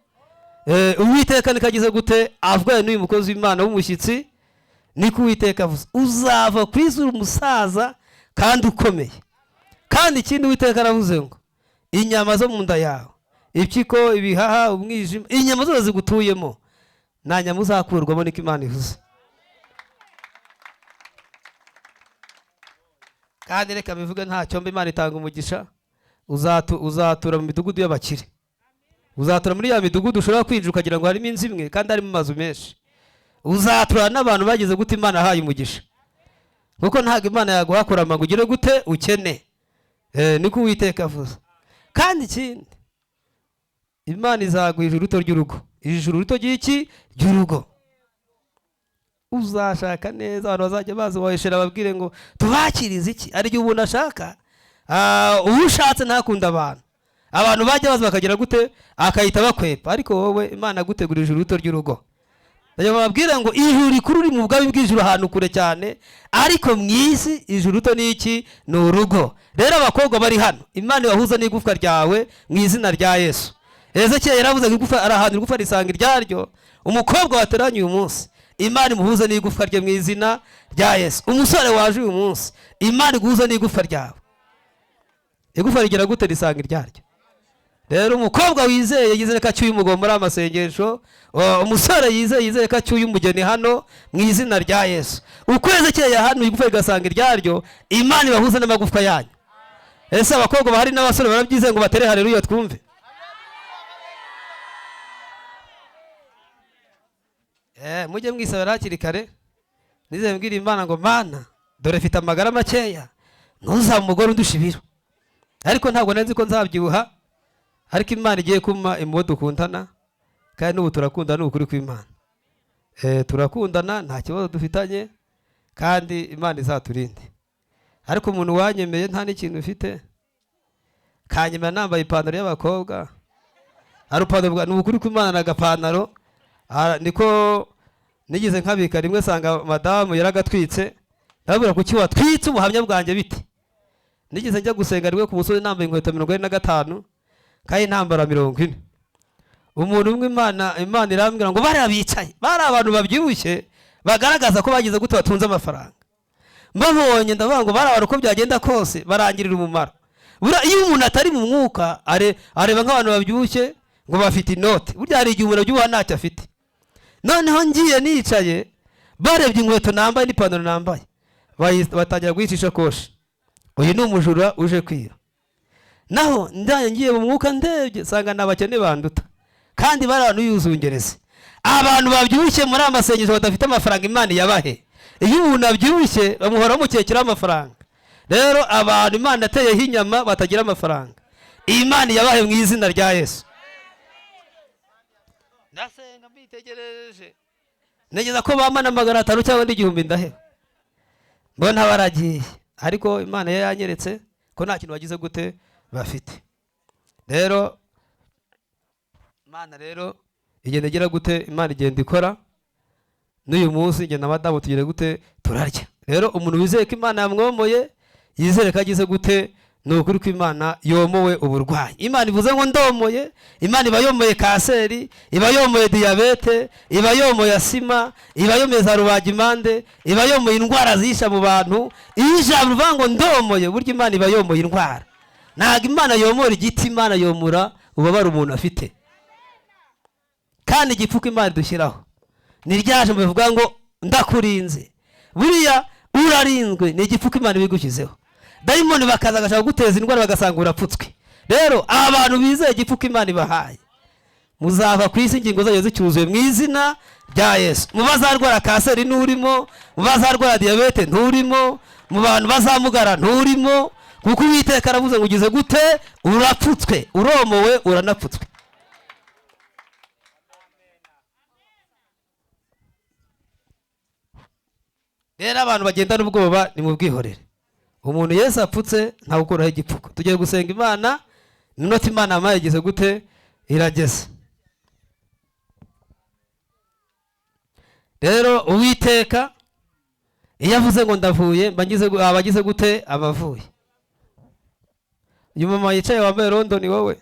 Uwiteka niko agize gute avuganye n'uyu mukozi w'Imana w'umushyitsi, niko Uwiteka avuze, uzava ku isi uri umusaza kandi ukomeye. Kandi ikindi Uwiteka aravuze ngo inyama zo mu nda yawe, impyiko, ibihaha, umwijima, inyama zose zigutuyemo, nta nyama uzakurwamo, niko Imana ivuze. Kandi reka bivuge ntacyo mba, Imana itanga umugisha. Uzatura mu midugudu y'abakire, uzatura muri ya midugudu ushobora kwinjira ukagira ngo harimo inzu imwe kandi harimo amazu menshi. Uzatura n'abantu bagize gute Imana ahaye umugisha, kuko ntabwo Imana yaguha kurama ngo ugire gute ukene. Niko Uwiteka avuze. Kandi ikindi, Imana izaguha ijuru rito ry'urugo, ijuru rito ry'iki ry'urugo. Uzashaka neza, abantu bazajya baza waheshera babwire ngo tubakirize iki. Ari igihe umuntu ashaka, uwo ushatse ntakunde abantu, abantu bajya baza bakagira gute akahita bakwepa, ariko wowe Imana agutegurira ijuru rito ry'urugo. Bababwira ngo ijuru rikuru riri mu bwami bw'ijuru ahantu kure cyane, ariko mu isi ijuru rito ni iki? Ni urugo. Rero abakobwa bari hano, Imana ibahuza n'igufwa ryawe mu izina rya Yesu. Ezekiel yaravuze ngo igufa ari ahantu igufa risanga iryaryo. Umukobwa wateranye uyu munsi, Imana imuhuze n'igufwa rye mu izina rya Yesu. Umusore waje uyu munsi, Imana iguhuze n'igufwa ryawe. Igufa rigera gute? Risanga iryaryo. Rero umukobwa wizeye yizere ko acyuye umugabo muri amasengesho, umusore yizeye yizere ko acyuye umugeni hano mu izina rya Yesu. Ukwezi keye hano igufa rigasanga iryaryo, Imana ibahuze n'amagufwa yanyu. Ese abakobwa bahari n'abasore barabyizeye ngo batere haleluya twumve? Mujye mwisabira hakiri kare. Nizeye mbwira Imana ngo Mana dore mfite amagara makeya, ntuzaba umugore undusha ibiro. Ariko ntabwo nari nzi ko nzabyibuha, ariko Imana igiye kumpa impuhwe dukundana, kandi n'ubu turakundana, ni ukuri kw'Imana. Turakundana nta kibazo dufitanye, kandi Imana izaturinde. Ariko umuntu wanyemeye nta n'ikintu ufite, kanyemera nambaye ipantaro y'abakobwa, ari ipantaro, ni ukuri kw'Imana n'agapantaro, niko nigeze nkabika rimwe sanga madamu yaragatwitse, ndababwira kuki watwitse ubuhamya bwanjye bite? Nigeze njya gusenga rimwe ku musozi nambaye inkweto 45 kandi ntambara 40. Umuntu umwe Imana irambwira ngo bariya bicaye, bari abantu babyibushye bagaragaza ko bagize gute batunze amafaranga. Mbabonye ndavuga ngo bari abantu uko byagenda kose barangirira umumaro. Buriya iyo umuntu atari mu mwuka areba nk'abantu babyibushye ngo bafite inote. Burya hari igihe umuntu abyibuha ntacyo afite. Noneho ngiye nicaye barebye inkweto nambaye n'ipantaro nambaye, batangira guhica ishakoshi. Uyu ni umujura uje kwiba. Naho ndaye ngiye mu mwuka ndebye nsanga ni abakene banduta, kandi bari abantu yuzungereze. Abantu babyibushye muri amasengesho badafite amafaranga Imana yabahe. Iyo umuntu abyibushye bamuhora bamukekeraho amafaranga. Rero abantu Imana yateyeho inyama batagira amafaranga, Imana yabahe mu izina rya Yesu. Ndasenga mbitegereje, ntegereza ko bampa na 500 cyangwa n'igihumbi ndaheba, mbona baragiye. Ariko Imana yari yanyeretse ko nta kintu bagize gute bafite. Rero Imana rero igenda igira gute, Imana igenda ikora. N'uyu munsi njye na madamu tugire gute, turarya. Rero umuntu wizeye ko Imana yamwomoye, yizere ko agize gute, ni ukuri ko Imana yomowe uburwayi. Imana ivuze ngo ndomoye, Imana iba yomoye kanseri, iba yomoye diyabete, iba yomoye asima, iba yomoye za rubagimpande, iba yomoye indwara zisha mu bantu. Iyo ijambo rivuga ngo ndomoye, burya Imana iba yomoye indwara. Ntabwo Imana yomora igiti, Imana yomora ububabare umuntu afite. Kandi igipfuko Imana idushyiraho ni rya jambo rivuga ngo ndakurinze. Buriya urarinzwe ni igipfuko Imana ibigushyizeho. Dayimoni bakaza agashaka guteza indwara bagasanga urapfutswe. Rero abantu bizeye igipfuko Imana ibahaye, Muzava ku isi ingingo zanyu zicyuzuye mu izina rya Yesu. Mu bazarwara kanseri nturimo, mu bazarwara diyabete nturimo, mu bantu bazamugara nturimo, kuko Uwiteka aravuze ngo ugize gute? Urapfutswe, uromowe, uranapfutswe. Rero abantu bagendana ubwoba ni mu bwihorere. Umuntu Yesu apfutse ntawe ukuraho igipfuko. Tugiye gusenga Imana, inota Imana yampaye igeze gute? Irageze. Rero Uwiteka iyo avuze ngo ndavuye, mba ngize aba agize gute? Aba avuye. Uyu mama yicaye wambaye rondo ni wowe?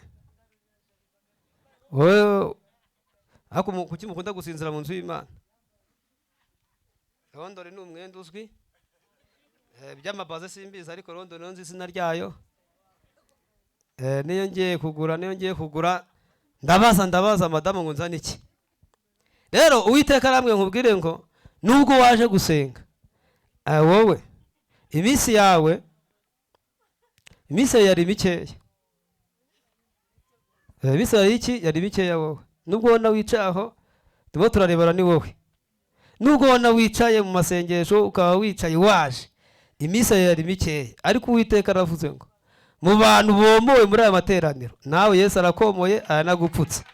Wowe ariko kuki mukunda gusinzira mu nzu y'Imana? Rondori ni umwenda uzwi, by'amabaze simbizi, ariko rondori nzi izina ryayo. Niyo ngiye kugura, niyo ngiye kugura ndabaza madamu ngo nzane iki. Rero Uwiteka arambwiye nkubwire ngo nubwo waje gusenga, wowe iminsi yawe, iminsi yawe yari mikeya. Iminsi yawe iki yari mikeya wowe. Nubwo ubona wicaye aho turimo turarebana ni wowe. Nubwo ubona wicaye mu masengesho ukaba wicaye waje, iminsi yawe yari mikeya, ariko Uwiteka aravuze ngo mu bantu bomowe muri aya materaniro nawe Yesu arakomoye, aranagupfutse.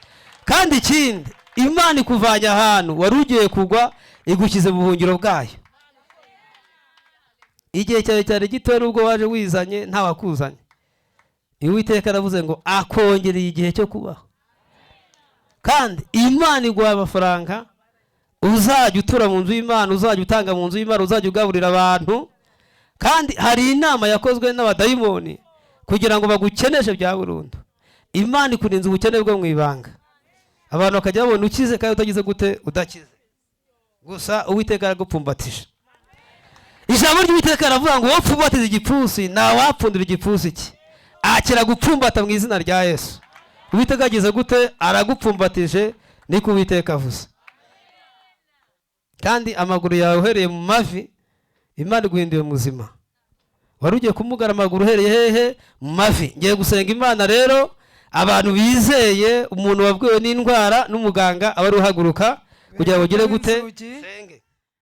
Kandi ikindi, Imana ikuvanye ahantu wari ugiye kugwa igushyize mu buhungiro bwayo. Igihe cyawe cyari gito, nubwo waje wizanye ntawakuzanye, Uwiteka aravuze ngo akongereye igihe cyo kubaho. Kandi Imana iguha amafaranga uzajya utura mu nzu y'Imana, uzajya utanga mu nzu y'Imana, uzajya ugaburira abantu. Kandi hari inama yakozwe n'abadayimoni kugira ngo bagukeneshe bya burundu. Imana ikurinze ubukene bwo mu ibanga, abantu bakajya babona ukize kandi utagize gute? Udakize. Gusa Uwiteka aragupfumbatije. Ijambo ry'Uwiteka aravuga ngo wowe upfumbatize igipfunsi, ntawapfundira igipfunsi cye. Akira gupfumbata mu izina rya Yesu. Uwiteka agize gute? Aragupfumbatije, niko Uwiteka avuze. Kandi amaguru yawe uhereye mu mavi, Imana iguhinduye muzima. Wari ugiye kumugara amaguru uhereye hehe? Mu mavi. Ngiye gusenga Imana rero, abantu bizeye umuntu wabwiwe n'indwara n'umuganga aba ari uhaguruka kugira ngo ugire gute? Inzugi. Senge.